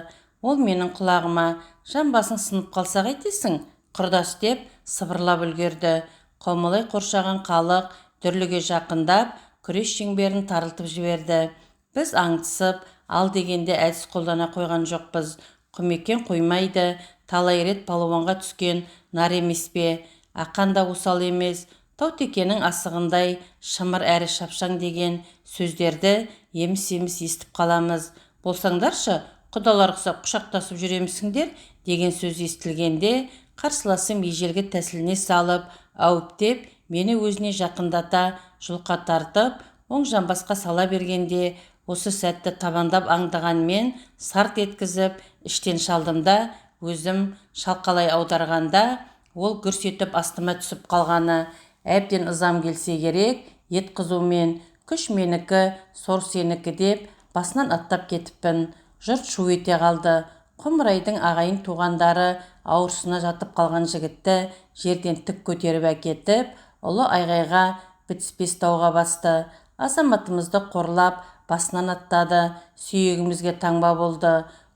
Ол менің құлағыма, жамбасың сынып қалса қайтесің, құрдас деп сыбырлап үлгерді. Қаумалай қоршаған халық дүрліге жақындап, күрес шеңберін тарылтып жіберді. Біз аңдысып, ал дегенде әдіс қолдана қойған жоқпыз. Құмекен қоймайды, талай рет палуанға түскен нар емес пе? Ақан да осал емес, таутекенің асығындай шымыр әрі шапшаң деген сөздерді еміс-еміс естіп қаламыз. Болсаңдаршы, құдалар ұқсап құшақтасып жүремісіңдер деген сөз естілгенде, қарсыласым ежелгі тәсіліне салып, әуіптеп, мені өзіне жақындата жұлқа тартып, оң жамбасқа сала бергенде, осы сәтті табандап аңдыған мен сарт еткізіп, іштен шалдым да, өзім шалқалай аударғанда, ол гүрс етіп астыма түсіп қалғаны. Әбден ызам келсе керек, ет қызумен, күш менікі, сор сенікі деп, басынан аттап кетіппін. Жұрт шу ете қалды. Құмырайдың ағайын туғандары ауырсына жатып қалған жігітті жерден тік көтеріп әкетіп, ұлы айғайға бітіспес дауға басты. Азаматымызды қорлап, басынан аттады, сүйегімізге таңба болды.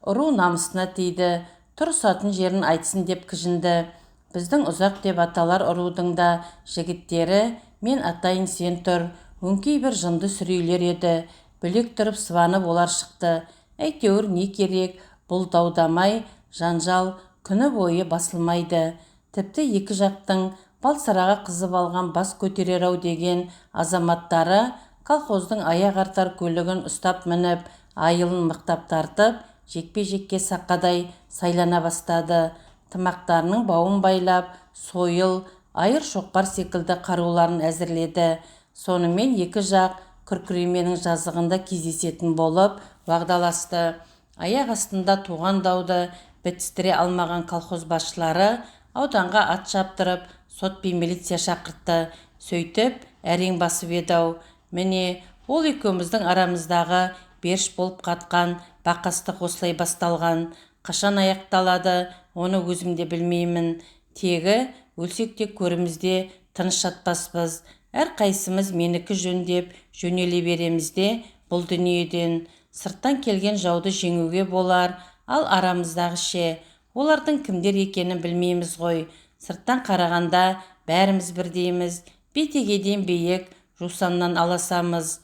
Ұру намысына тиді, тұрысатын жерін айтсын деп кіжінді. Біздің ұзақ деп аталар ұрудың да жігіттері, мен атайын сен тұр, өңкей бір жынды сүрейлер еді. Білек тұрып сыбанып олар шықты. Әйтеуір не керек, бұл даудамай, жанжал күні бойы басылмайды. Тіпті екі жақтың балсыраға қызып алған бас көтерер ау деген азаматтары колхоздың аяқ артар көлігін ұстап мініп, айылын мықтап тартып, жекпе-жекке сақадай сайлана бастады. Тымақтарының бауын байлап, сойыл, айыр шоқпар секілді қаруларын әзірледі. Сонымен екі жақ Күркіременің жазығында кездесетін болып уағдаласты. Аяқ астында туған дауды бітістіре алмаған колхоз басшылары ауданға ат шаптырып, сот пен милиция шақыртты. Сөйтіп, әрең басып еді-ау. Міне, ол екеуміздің арамыздағы беріш болып қатқан бақастық осылай басталған. Қашан аяқталады, оны өзім де білмеймін. Тегі, өлсек те көрімізде тыныш жатпаспыз. Әр қайсымыз менікі жөн деп жөнеле береміз де бұл дүниеден. Сырттан келген жауды жеңуге болар, ал арамыздағы ше, олардың кімдер екенін білмейміз ғой. Сырттан қарағанда бәріміз бірдейміз, бетегеден биік, жусаннан аласамыз.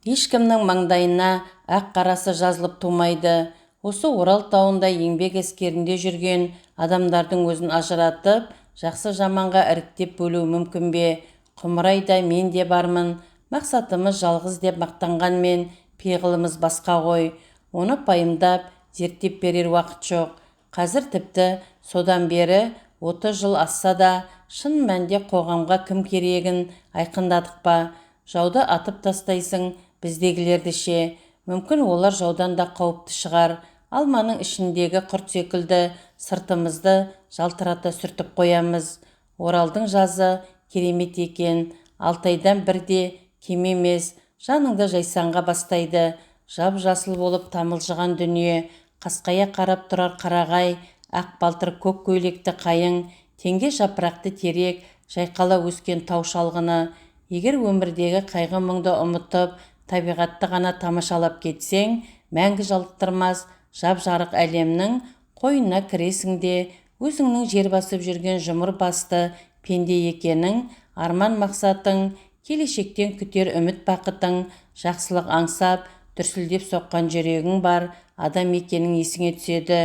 Ешкімнің маңдайына ақ қарасы жазылып тумайды. Осы Орал тауында еңбек әскерінде жүрген адамдардың өзін ажыратып, жақсы жаманға іріктеп бөлу мүмкін бе? Құмырай да мен де бармын. Мақсатымыз жалғыз деп мақтанғанмен пиғылымыз басқа ғой. Оны пайымдап, зерттеп берер уақыт жоқ. Қазір тіпті содан бері 30 жыл асса да, шын мәнінде қоғамға кім керегін айқындадық па? Жауды атып тастайсың, біздегілерді ше? Мүмкін, олар жаудан да қауіпті шығар. Алманың ішіндегі құрт секілді сыртымызды жалтырата сүртіп қоямыз. Оралдың жазы керемет екен. Алтайдан бір де кем емес. Жаныңды жайсаңға бастайды. Жап-жасыл болып тамылжыған дүние, қасқая қарап тұрар қарағай, ақ балтыр көк көйлекті қайың, теңге жапырақты терек, жайқала өскен тау шалғыны. Егер өмірдегі қайғы-мұңды ұмытып, табиғатты ғана тамашалап кетсең, мәңгі жалықтырмас жап-жарық әлемнің қойнына кіресің де, өзіңнің жер басып жүрген жұмыр басты пенде екенің, арман-мақсатың, келешектен күтер үміт бақытың, жақсылық аңсап, дүрсілдеп соққан жүрегің бар адам екенің есіңе түседі.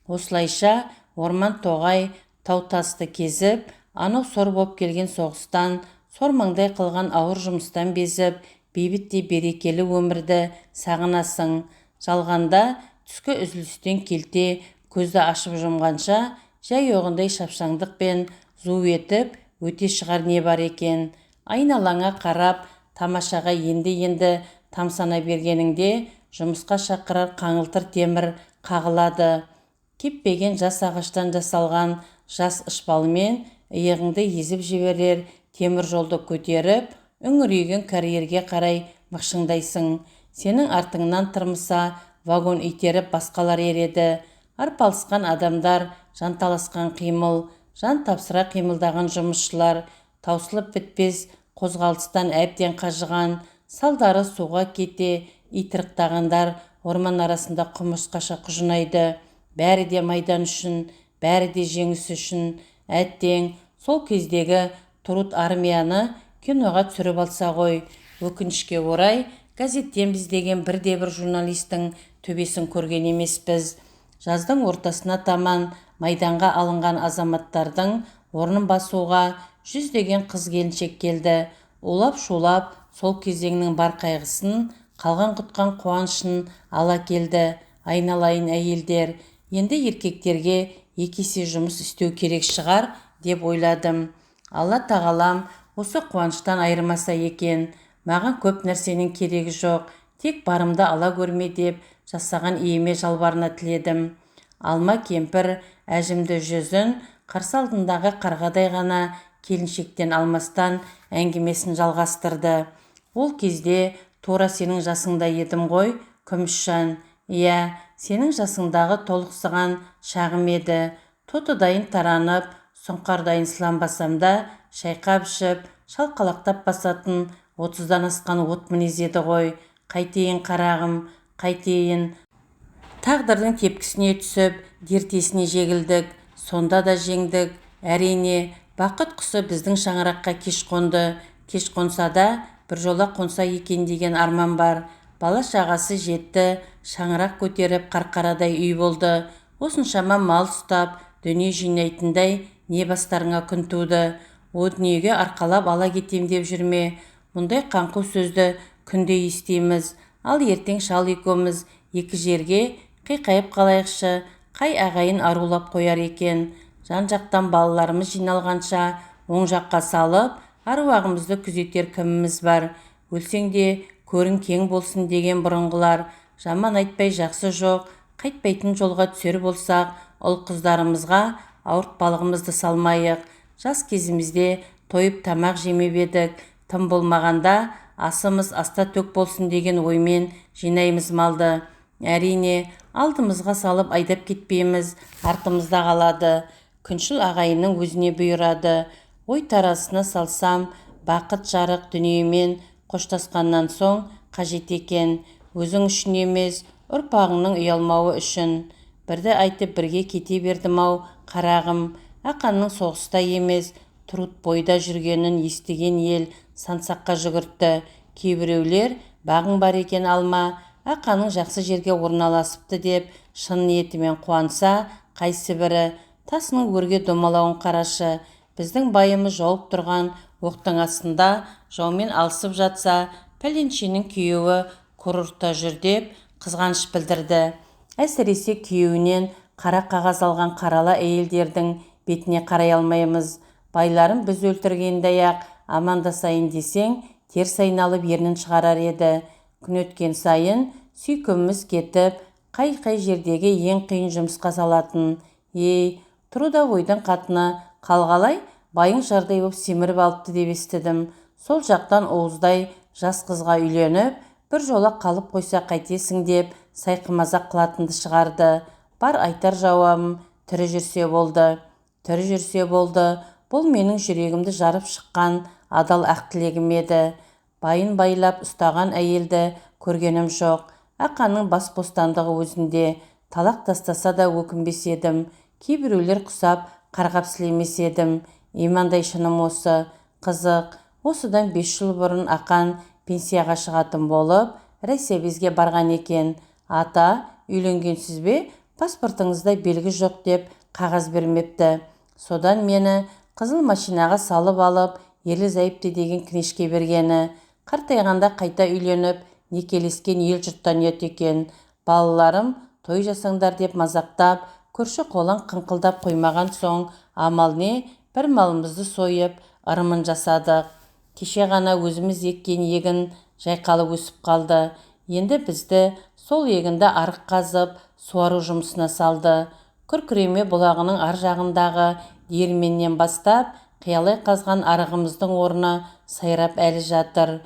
Осылайша орман тоғай, тау-тасты кезіп, анау сор боп келген соғыстан, сормаңдай қылған ауыр жұмыстан безіп, бейбіт те берекелі өмірді сағынасың. Жалғанда түскі үзілістен келте көзді ашып жұмғанша жай оғындай шапшаңдықпен зу етіп өте шығар не бар екен. Айналаңа қарап, тамашаға енді-енді тамсана бергеніңде жұмысқа шақырар қаңылтыр темір қағылады. Кеппеген жас ағаштан жасалған жас ышпалмен иығыңды езіп жіберер темір жолды көтеріп, үңірейген карьерге қарай мықшыңдайсың. Сенің артыңнан тырмыса вагон итеріп басқалар ереді. Арпалысқан адамдар, жанталасқан қимыл, жан тапсыра қимылдаған жұмысшылар, таусылып бітпес қозғалыстан әбден қажыған, салдары суға кете итырықтағандар орман арасында құмырсқаша құжынайды. Бәрі де майдан үшін, бәрі де жеңіс үшін. Әттең, сол кездегі Труд армияны киноға түсіріп алса ғой. Өкінішке орай, газеттен іздеген бірде-бір журналистің төбесін көрген емеспіз. Жаздың ортасына таман майданға алынған азаматтардың орнын басуға жүздеген қыз-келіншек келді. Улап-шулап сол кезеңнің бар қайғысын, қалған-құтқан қуанышын ала келді. Айналайын әйелдер, енді еркектерге екі есе жұмыс істеу керек шығар деп ойладым. Алла тағалам осы қуаныштан айырмаса екен. Маған көп нәрсенің керегі жоқ, тек барымды ала көрме деп жасаған иеме жалбарына тіледім. Алма кемпір әжімді жүзін қарсы алдындағы қарғадай ғана келіншектен алмастан әңгімесін жалғастырды. Ол кезде тура сенің жасыңда едім ғой, Күмісжан. Иә, сенің жасыңдағы толықсыған шағым еді. Тотыдайын таранып, сұңқардайын сыланбасам да, шайқап ішіп, шалқалақтап басатын 30-дан асқан от мінез еді ғой. Қайтейін қарағым, қайтейін. Тағдырдың тепкісіне түсіп, дертесіне жегілдік, сонда да жеңдік. Әрине, бақыт құсы біздің шаңыраққа кеш қонды. Кеш қонса да, біржола қонса екен деген арман бар. Бала шағасы жетті, шаңырақ көтеріп қарқарадай үй болды. Осыншама мал ұстап, дүние жинайтындай не бастарыңа күн туды. О дүниеге арқалап ала кетем деп жүрме. Мұндай қаңқу сөзді күнде естиміз. Ал ертең шал екеуміз екі жерге қиқайып қалайықшы, қай ағайын арулап қояр екен. Жан-жақтан балаларымыз жиналғанша оң жаққа салып, аруағымызды күзетер кіміміз бар. Өлсең де көрің кең болсын деген бұрынғылар. Жаман айтпай жақсы жоқ, қайтпайтын жолға түсер болсақ, ұл-қыздарымызға ауыртпалығымызды салмайық. Жас кезімізде тойып тамақ жемеп едік, тым болмағанда асымыз аста төк болсын деген оймен жинаймыз малды. Әрине, алдымызға салып айдап кетпейміз, артымызда қалады. Күншіл ағайынның өзіне бұйырады. Ой тарасына салсам, бақыт жарық дүниемен қоштасқаннан соң қажет екен. Өзің үшін емес, ұрпағыңның ұялмауы үшін. Бірді айтып бірге кете бердім-ау, қарағым. Ақанның соғыста емес, труд бойда жүргенін естіген ел сансаққа жүгіртті. Кейбіреулер бағың бар екен алма, Ақанның жақсы жерге орналасыпты деп шын ниетімен қуанса, қайсы бірі тасының өрге домалауын қарашы. Біздің байымыз жауып тұрған оқтың астында жаумен алысып жатса, пәленшенің күйеуі курортта жүр деп қызғаныш білдірді. Әсіресе күйеуінен қара қағаз алған қарала әйелдердің бетіне қарай алмаймыз. Байларым біз өлтіргенде-ақ амандасайын десең, теріс айналып ернін шығарар еді. Күн өткен сайын сүйкіміміз кетіп, қай-қай жердегі ең қиын жұмысқа салатын. Ей, трудовойдың қатыны қалғалай, байың жардай боп семіріп алыпты деп естідім. Сол жақтан уыздай жас қызға үйленіп, бір жола қалып қойса қайтесің деп сайқымазақ қылатынды шығарды. Бар айтар жауабым тірі жүрсе болды. Тірі жүрсе болды. Бұл менің жүрегімді жарып шыққан адал ақ тілегім еді. Байын байлап ұстаған әйелді көргенім жоқ. Ақанның бас бостандығы өзінде. Талақ тастаса да өкінбес едім. Кейбіреулер құсап, қарғап сілемес едім. Имандай шыным осы. Қызық, осыдан 5 жыл бұрын Ақан пенсияға шығатын болып, райсобезге барған екен. Ата, үйленгенсіз бе? Паспортыңызда белгі жоқ деп қағаз бермепті. Содан мені қызыл машинаға салып алып, ерлі-зайыпты деген книжке бергені. Қартайғанда қайта үйленіп, некелескен ел жұрттан ұят екен. Балаларым той жасаңдар деп мазақтап, көрші қолаң қыңқылдап қоймаған соң, амал не, бір малымызды сойып, ырымын жасадық. Кеше ғана өзіміз еккен егін жайқалып өсіп қалды. Енді бізді сол егінді арық қазып, суару жұмысына салды. Күркіреме бұлағының ар жағындағы диірменнен бастап, қиялай қазған арығымыздың орны сайрап әлі жатыр.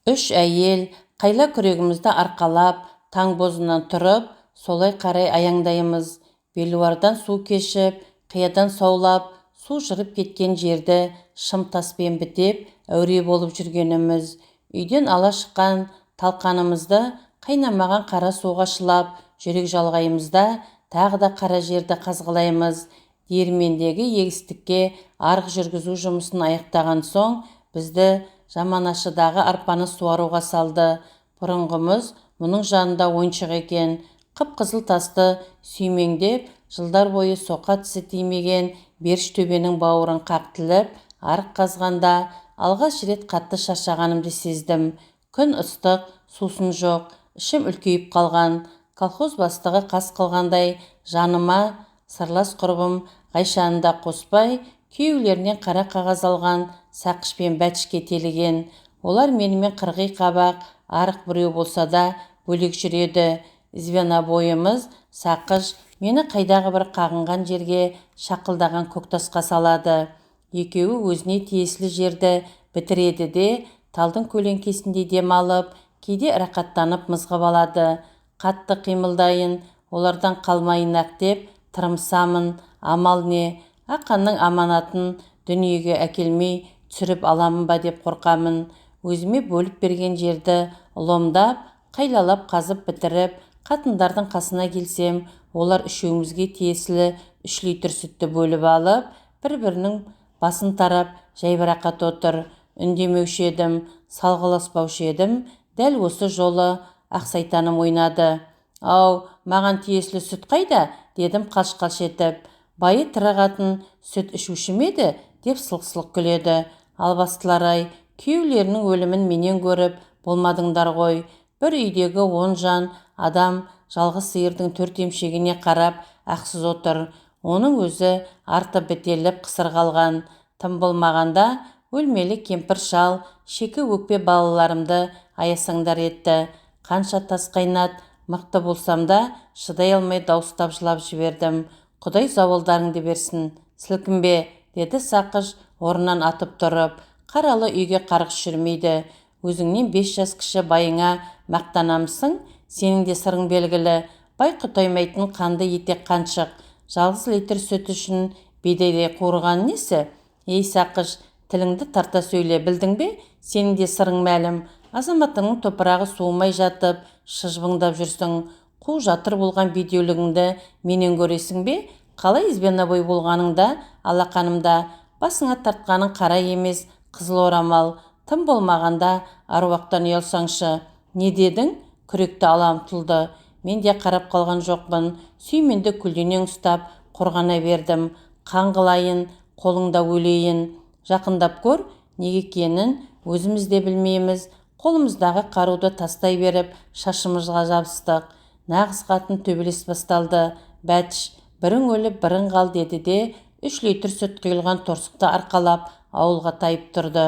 3 әйел қайла күрегімізді арқалап, таң бозынан тұрып, солай қарай аяңдаймыз. Белуардан су кешіп, қиядан саулап, су жырып кеткен жерді шым таспен бітеп, әуре болып жүргеніміз. Үйден ала шыққан талқанымызды қайнамаған қара суға шылап, жүрек жалғаймыз да, тағы да қара жерді қазғылаймыз. Диірмендегі егістікке арық жүргізу жұмысын аяқтаған соң, бізді Жаманашыдағы арпаны суаруға салды. Бұрынғымыз мұның жанында ойыншық екен. Қып-қызыл тасты сүймеңдеп, жылдар бойы соқа тісі тимеген беріш төбенің бауырын қақ тіліп, арық қазғанда алғаш рет қатты шаршағанымды сездім. Күн ыстық, сусын жоқ, ішім үлкейіп қалған. Колхоз бастығы қас қылғандай жаныма сырлас құрбым Ғайшаны да қоспай, күйеулерінен қара қағаз алған Сақыш пен Бәтішке теліген. Олар менімен қырғи қабақ, арық біреу болса да бөлек жүреді. Звенобойымыз Сақыш мені қайдағы бір қағынған жерге шақылдаған көктасқа салады. Екеуі өзіне тиесілі жерді бітіреді де, талдың көлеңкесінде демалып, кейде рақаттанып мызғып алады. Қатты қимылдайын, олардан қалмайын-ақ деп тырмысамын. Амал не, Ақанның аманатын дүниеге әкелмей түсіріп аламын ба деп қорқамын. Өзіме бөліп берген жерді ломдап, қайлалап қазып бітіріп, қатындардың қасына келсем, олар үшеумізге тиесілі 3 литр сүтті бөліп алып, бір-бірінің басын тарап, жайбарақат отыр. Үндемеуші едім, салғыласпаушы едім, дәл осы жолы ақсайтаным ойнады. Ау, маған тиесілі сүт қайда? Дедім қалш-қалш етіп. Байы тірі қатын сүт ішуші ме еді? Деп сылқ-сылқ күледі. Албастылар-ай, күйеулерінің өлімін менен көріп болмадыңдар ғой. Бір үйдегі 10 жан адам жалғыз сиырдың 4 емшегіне қарап ақсыз отыр. Оның өзі арты бітеліп қысыр қалған. Тым болмағанда өлмелі кемпір шал, шекі өкпе балаларымды аясаңдар етті. Қанша тас қайнат, мықты болсам да шыдай алмай дауыстап жылап жібердім. Құдай зауалдарыңды берсін, сілкінбе, деді Сақыш орнынан атып тұрып. Қаралы үйге қарғыс жүрмейді. Өзіңнен 5 жас кіші байыңа мақтанамысың, сенің де сырың белгілі. Бай құтаймайтын қанды етек қаншық. Жалғыз литр сүт үшін бидайдай қуырған несі? Ей, Сақыш, тіліңді тарта сөйле, білдің бе? Сенің де сырың мәлім. Азаматыңның топырағы суымай жатып, шыжбыңдап жүрсің. Қу жатыр болған бедеулігіңді менен көресің бе? Қалай звенобой болғаныңда, алақанымда, басыңа тартқаның қара емес, қызыл орамал. Тым болмағанда аруақтан ұялсаңшы. Не дедің? Күректі ала ұмтылды. Мен де қарап қалған жоқпын. Сүйменді көлденең ұстап, қорғана бердім. Қан қылайын, қолыңда өлейін. Жақындап көр, неге екенін өзіміз де білмейміз. Қолымыздағы қаруды тастай беріп, шашымызға жабыстық. Нағыз қатын төбелес басталды. Бәтіш, бірің өліп, бірің қал деді де, 3 литр сүт құйылған торсықты арқалап ауылға тайып тұрды.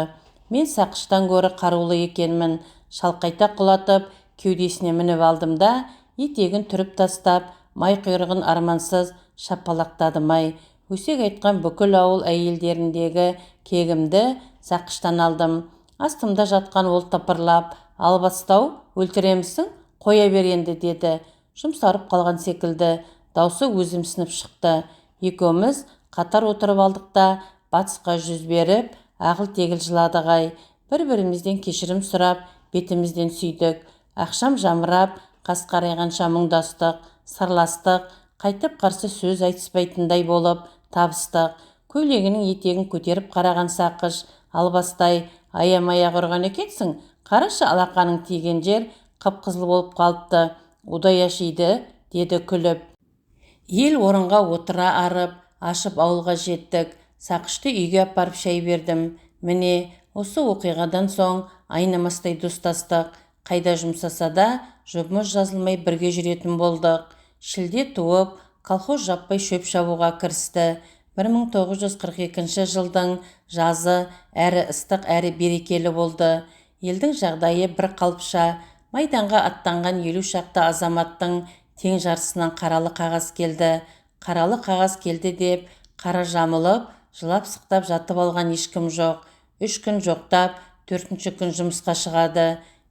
Мен Сақыштан гөрі қарулы екенмін. Шалқайта құлатып, кеудесіне мініп алдым да, етегін түріп тастап, май құйрығын армансыз шапалақтадым-ай. Өсек айтқан бүкіл ауыл әйелдеріндегі кегімді Сақыштан алдым. Астымда жатқан ол тыпырлап, албастау, өлтіремісің, қоя бер енді, деді. Жұмсарып қалған секілді, даусы өзімсініп шықты. Екеуміз қатар отырып алдық та, батысқа жүз беріп, ағыл-тегіл жыладық-ай. Бір-бірімізден кешірім сұрап, бетімізден сүйдік. Ақшам жамырап, қас қарайғанша мұңдастық, сырластық, қайтып қарсы сөз айтыспайтындай болып табыстық. Көйлегінің етегін көтеріп қараған Сақыш, албастай, аямай-ақ ұрған екенсің, қарашы, алақаның тиген жер қып-қызыл болып қалыпты, удай ашиды, деді күліп. Ел орынға отыра арып, ашып ауылға жеттік. Сақышты үйге апарып шай бердім. Міне, осы оқиғадан соң айнымастай достастық. Қайда жұмсаса да, жұбымыз жазылмай бірге жүретін болдық. Шілде туып, колхоз жаппай шөп шабуға кірісті. 1942 жылдың жазы әрі ыстық, әрі берекелі болды. Елдің жағдайы бір қалыпша. Майданға аттанған 50 шақты азаматтың тең жартысынан қаралы қағаз келді. Қаралы қағаз келді деп қара жамылып, жылап-сықтап жатып алған ешкім жоқ. 3 күн жоқтап, 4-ші күн жұмысқа шығады.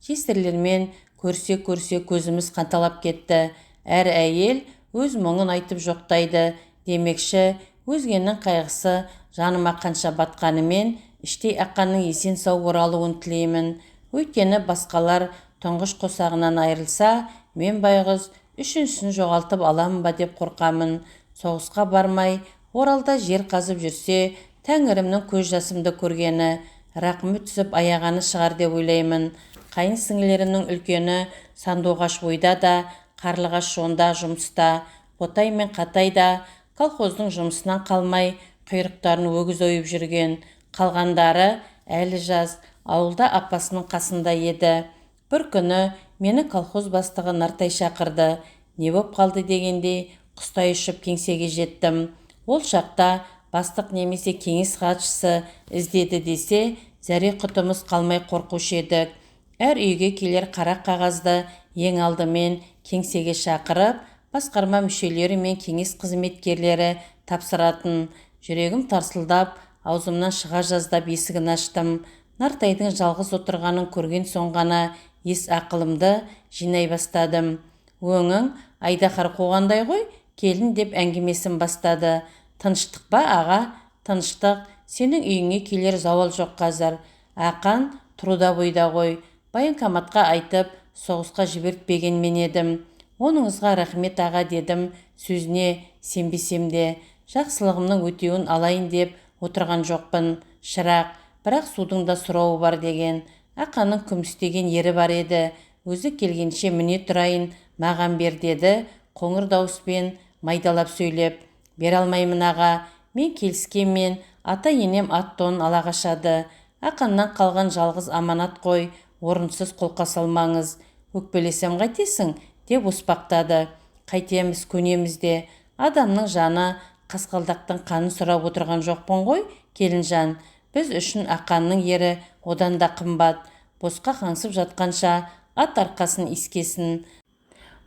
Жесірлермен көрсе-көрсе көзіміз қанталап кетті. Әр әйел өз мұңын айтып жоқтайды. Демекші, өзгенің қайғысы жаныма қанша батқанымен, іштей Ақанның есен сау оралуын тілеймін. Өйткені басқалар тұңғыш қосағынан айырылса, мен байғұс үшіншісін жоғалтып аламын ба деп қорқамын. Соғысқа бармай, Оралда жер қазып жүрсе, тәңірімнің көз жасымды көргені, рақымы түсіп аяғаны шығар деп ойлаймын. Қайын сіңілерімнің үлкені Сандуғаш ойда да, Қарлығаш жонда жұмыста, Ботай мен Қатай да колхоздың жұмысынан қалмай, құйрықтарын өгіз ойып жүрген. Қалғандары әлі жас, ауылда апасының қасында еді. Бір күні мені колхоз бастығы Нартай шақырды. Не боп қалды дегендей, құстай ұшып кеңсеге жеттім. Ол шақта бастық немесе кеңес хатшысы іздеді десе, зәре құтымыз қалмай қорқушы едік. Әр үйге келер қара қағазды ең алдымен кеңсеге шақырып, басқарма мүшелері мен кеңес қызметкерлері тапсыратын. Жүрегім тарсылдап, аузымнан шыға жаздап есігін аштым. Нартайдың жалғыз отырғанын көрген соң ғана ес ақылымды жинай бастадым. Өңің айдаһар қуғандай ғой, келін, деп әңгімесін бастады. Тыныштық па, аға? Тыныштық. Сенің үйіңе келер зауал жоқ қазір. Ақан трудовойда ғой. Военкоматқа айтып, соғысқа жібертпеген мен едім. Оныңызға рахмет, аға, дедім, сөзіне сенбесем де. Жақсылығымның өтеуін алайын деп отырған жоқпын, шырақ. Бірақ судың да сұрауы бар деген. Ақанның күмістеген ері бар еді. Өзі келгенше міне тұрайын, маған бер, деді қоңыр дауыспен майдалап сөйлеп. Бере алмаймын, аға. Мен келіскенмен ата-енем ат тонын ала қашады. Ақаннан қалған жалғыз аманат қой, орынсыз қолқа салмаңыз. Өкпелесем қайтесің, деп оспақтады. Қайтеміз, көнеміз де. Адамның жаны қасқалдақтың қанын сұрап отырған жоқпын ғой, келінжан. Біз үшін Ақанның ері одан да қымбат. Босқа қаңсып жатқанша ат арқасын иіскесін.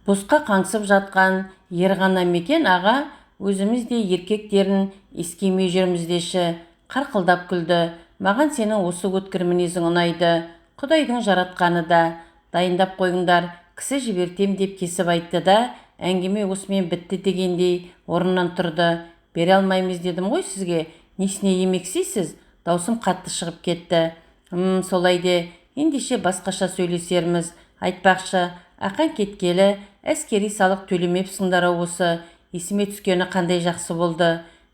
Босқа қаңсып жатқан ер ғана мекен, аға, өзіміз де еркектерін иіскемей жүрміз деші. Қарқылдап күлді. Маған сенің осы өткір мінезің ұнайды. Құдайдың жаратқаны да. Дайындап қойыңдар, кісі жібертем, деп кесіп айтты да, әңгіме осымен бітті дегендей орнынан тұрды. Бере алмаймыз дедім ғой сізге, несіне емексейсіз? Даусым қатты шығып кетті. Солай де, ендеше басқаша сөйлесерміз. Айтпақшы, Ақан кеткелі әскери салық төлемепсіңдер-ау осы. Есіме түскені қандай жақсы болды.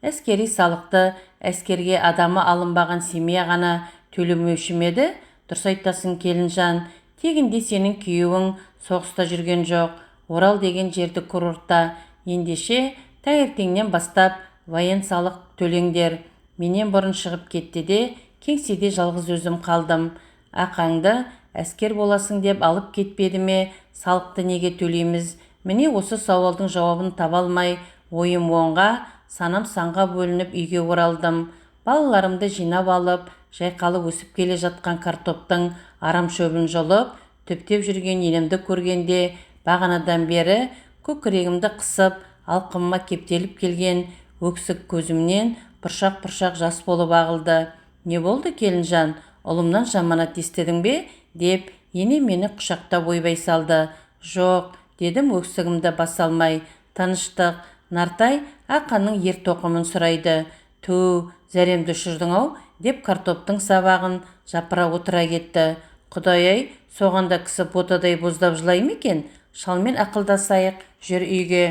Әскери салықты әскерге адамы алынбаған семья ғана төлемеуші ме еді? Дұрыс айтасың, келінжан. Тегінде сенің күйеуің соғыста жүрген жоқ. Орал деген жерді курортта. Ендеше таңертеңнен бастап воен салық төлеңдер. Менен бұрын шығып кетті де, кеңседе жалғыз өзім қалдым. Ақаңды әскер боласың деп алып кетпеді ме, салықты неге төлейміз? Міне осы сауалдың жауабын таба алмай, ойым оңға, Санам санға бөлініп үйге оралдым. Балаларымды жинап алып, жайқалып өсіп келе жатқан картоптың арам шөбін жұлып, түптеп жүрген енемді көргенде бағанадан бері көкірегімді қысып, алқымыма кептеліп келген өксік көзімнен бұршақ-бұршақ жас болып ағылды. Не болды, келінжан, ұлымнан жаманат естідің бе? Деп енем мені құшақтап ойбай салды. Жоқ, дедім өксігімді баса алмай. Тыныштық, Нартай Ақанның ер тоқымын сұрайды. Түу, зәремді ұшырдың-ау, деп картоптың сабағын жапыра отыра кетті. Құдай-ай, соған да кісі ботадай боздап жылай ма екен? Шалмен ақылдасайық, жүр үйге.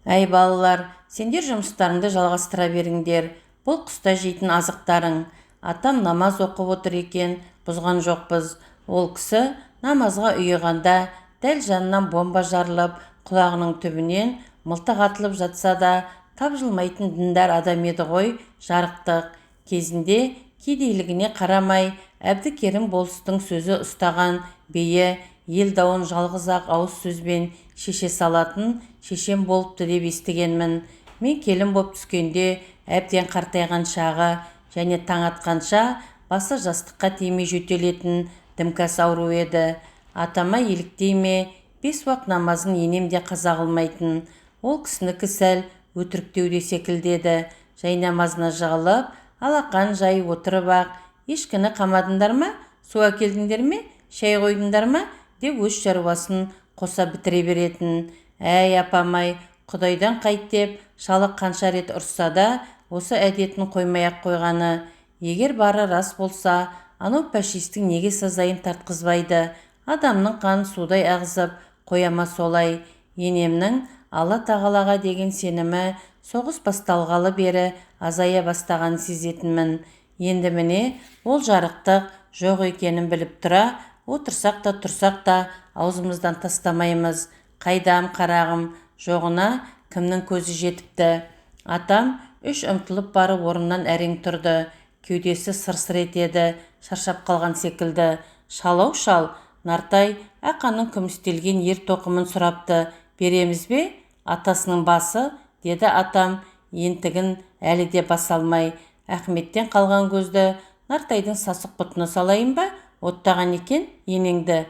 Әй, балалар, сендер жұмыстарыңды жалғастыра беріңдер. Бұл қыста жейтін азықтарың. Атам намаз оқып отыр екен, бұзған жоқпыз. Ол кісі намазға ұйығанда дәл жанынан бомба жарылып, құлағының түбінен мылтық атылып жатса да тапжылмайтын діндар адам еді ғой, жарықтық. Кезінде кедейлігіне қарамай Әбдікерім болыстың сөзі ұстаған биі ел дауын жалғыз-ақ ауыз сөзбен шеше салатын шешен болыпты деп естігенмін. Мен келін боп түскенде әбден қартайған шағы және таң атқанша басы жастыққа тимей жөтелетін дімкәс ауру еді. Атама еліктей ме, 5 уақ намазын енем де қаза қылмайтын. Ол кісінікі сәл өтіріктеу де секілді еді. Жайнамазына жығылып, алақан жайып отырып-ақ, ешкіні қамадыңдар ма, су әкелдіңдер ме, шай қойдыңдар ма, деп өз шаруасын қоса бітіре беретін. Әй, апамай, Құдайдан қайт деп, шалы қанша рет ұрсса да, осы әдетін қоймай-ақ қойғаны. Егер бары рас болса, анау пәшистің неге сазайын тартқызбайды? Адамның қанын судай ағызып қояма солай. Енемнің Алла тағалаға деген сенімі соғыс басталғалы бері азая бастағанын сезетінмін. Енді міне ол жарықтық жоқ екенін біліп тұра, отырсақ та тұрсақ та аузымыздан тастамаймыз. Қайдам, қарағым, жоғына кімнің көзі жетіпті? Атам үш ұмтылып барып орнынан әрең тұрды. Кеудесі сыр-сыр етеді, шаршап қалған секілді. Шалау шал, Нартай Ақанның күмістелген ер тоқымын сұрапты. Береміз бе? Атасының басы, деді атам, ентігін әлі де баса алмай. Ахметтен қалған көзді Нартайдың сасық бұтына салайын ба? Оттаған екен енеңді.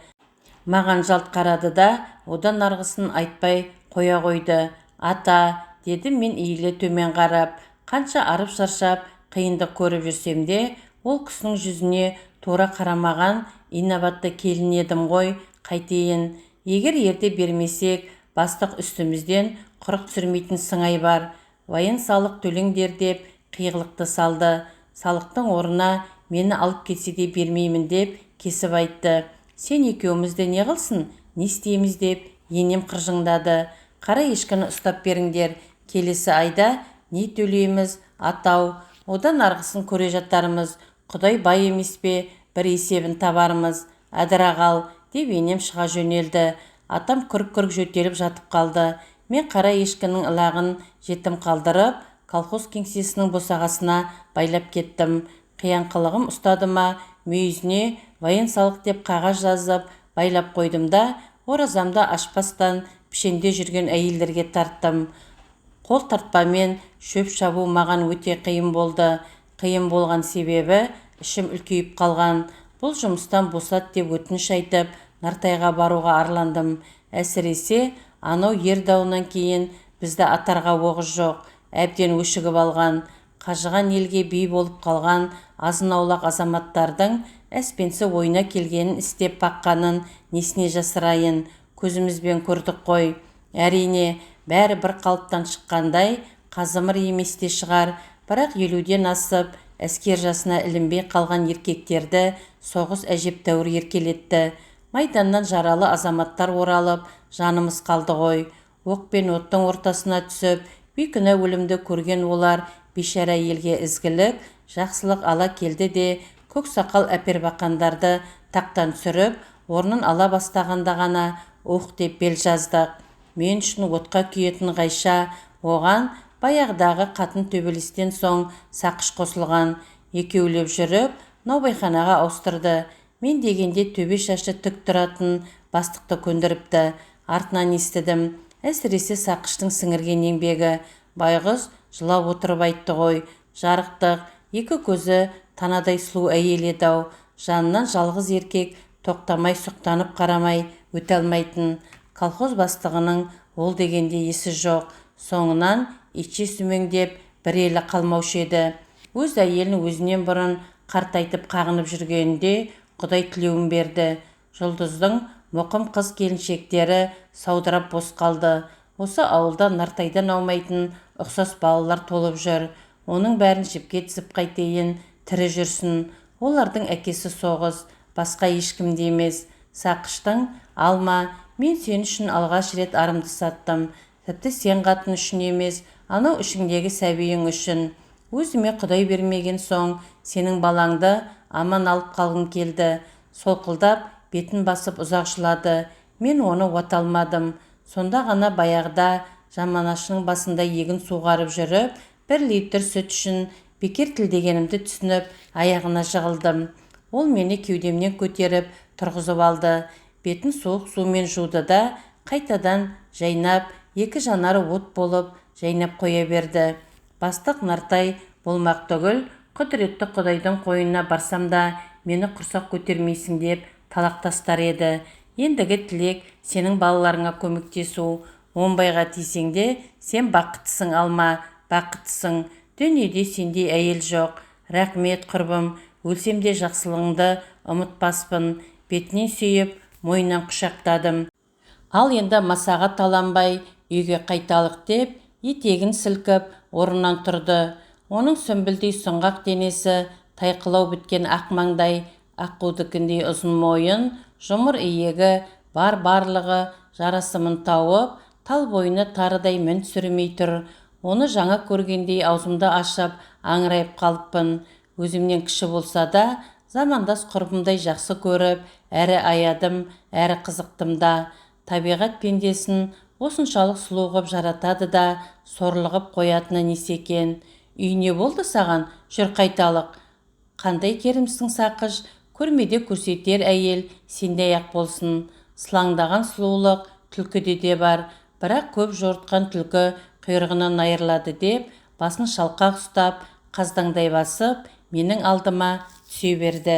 Маған жалт қарады да, одан арғысын айтпай қоя қойды. Ата, дедім мен иіле төмен қарап. Қанша арып шаршап, қиындық көріп жүрсем де, ол кісінің жүзіне тура қарамаған инабатты келін едім ғой, қайтейін. Егер ерте бермесек, бастық үстімізден құрық түсірмейтін сыңай бар. Вайын салық төлеңдер деп қиғылықты салды. Салықтың орнына мені алып кетсе де бермеймін деп кесіп айтты. Сен екеумізді не қылсын, не істейміз деп енем қыржыңдады. Қара ешкіні ұстап беріңдер, келесі айда не төлейміз, атау, одан арғысын көре жатармыз. Құдай бай емес пе, бір есебін табармыз. Әдіра қал, деп енем шыға жөнелді. Атам күрк-күрк жөтеліп жатып қалды. Мен қара ешкінің ылағын жетім қалдырып, колхоз кеңсесінің босағасына байлап кеттім. Қияңқылығым ұстады ма, мүйізіне воен салық деп қағаз жазып, байлап қойдым да, оразамды ашпастан пішенде жүрген әйелдерге тарттым. Қол тартпамен шөп шабу маған өте қиын болды. Қиын болған себебі ішім үлкейіп қалған. Бұл жұмыстан босат деп өтініш айтып, Нартайға баруға арландым. Әсіресе, анау ер дауынан кейін бізді атарға оғыз жоқ, әбден өшігіп алған. Қажыған елге би болып қалған азын-аулақ азаматтардың әспенсі ойына келгенін істеп баққанын несіне жасырайын, көзімізбен көрдік қой. Әрине, бәрі бір қалыптан шыққандай, қазымыр емес те шығар, бірақ 50-ден асып, әскер жасына ілінбей қалған еркектерді соғыс әжептәуір еркелетті. Майданнан жаралы азаматтар оралып, жанымыз қалды ғой. Оқ пен оттың ортасына түсіп, бейкүнә өлімді көрген олар бейшара елге ізгілік, жақсылық ала келді де, көк сақал әпербақандарды тақтан түсіріп, орнын ала бастағанда ғана ух деп бел жаздық. Мен үшін отқа күйетін Ғайша, оған баяғыдағы қатын төбелестен соң сақыш қосылған. Екеулеп жүріп, наубайханаға ауыстырды. Мен дегенде төбе шашы тік тұратын бастықты көндіріпті. Артынан естідім. Әсіресе сақыштың сіңірген еңбегі. Байғұс Жылап отырып айтты ғой. Жарықтық, екі көзі танадай сұлу әйел еді-ау. Жанынан жалғыз еркек тоқтамай сұқтанып қарамай өте алмайтын. Колхоз бастығының ол дегенде есі жоқ. Соңынан итше сүмеңдеп бір елі қалмаушы еді. Өз әйелін өзінен бұрын қартайтып қағынып жүргенінде Құдай тілеуін берді. Жұлдыздың мұқым қыз келіншектері саудырап бос қалды. Осы ауылда Нартайдан аумайтын ұқсас балалар толып жүр. Оның бәрін жіпке тізіп қайтейін, тірі жүрсін. Олардың әкесі соғыс, басқа ешкім де емес. Сақыштың «Алма, мен сен үшін алғаш рет арымды саттым. Тіпті сен қатын үшін емес, анау ішіңдегі сәбиің үшін. Өзіме Құдай бермеген соң, сенің балаңды аман алып қалғым келді». Солқылдап, бетін басып ұзақ жылады. Мен оны уата алмадым. Сонда ғана баяғыда жаманашының басында егін суғарып жүріп, 1 литр сүт үшін бекер тілдегенімді түсініп, аяғына жығылдым. Ол мені кеудемнен көтеріп, тұрғызып алды. Бетін суық сумен жуды да, қайтадан жайнап, екі жанары от болып жайнап қоя берді. Бастық Нартай болмақ түгіл, құдіретті Құдайдың қойнына барсам да, мені құрсақ көтермейсің деп талақтастар еді. Ендігі тілек сенің балаларыңа көмектесу. Оңбайға тисең де, сен бақыттысың, Алма, бақыттысың. Дүниеде сендей әйел жоқ. Рақмет, құрбым, өлсем де жақсылығыңды ұмытпаспын. Бетінен сүйіп, мойнынан құшақтадым. Ал енді масаға таланбай үйге қайталық деп, етегін сілкіп, орнынан тұрды. Оның сүмбілдей сұңғақ денесі, тайқылау біткен ақ маңдай, аққудікіндей ұзын мойын, жұмыр иегі, бар барлығы жарасымын тауып, тал бойына тарыдай мін түсірмей тұр. Оны жаңа көргендей аузымды ашып, аңырайып қалыппын. Өзімнен кіші болса да, замандас құрбымдай жақсы көріп, әрі аядым, әрі қызықтым да. Табиғат пендесін осыншалық сұлу ғып жаратады да, сорлығып қоятыны несі екен? Үй не болды саған, жүр қайталық. Қандай керімсің, Сақыш, көрмеде көрсетер әйел сендей-ақ болсын. Сылаңдаған сұлулық түлкіде де бар, бірақ көп жортқан түлкі құйрығынан айырылады деп, басын шалқақ ұстап, қаздаңдай басып, менің алдыма түсе берді.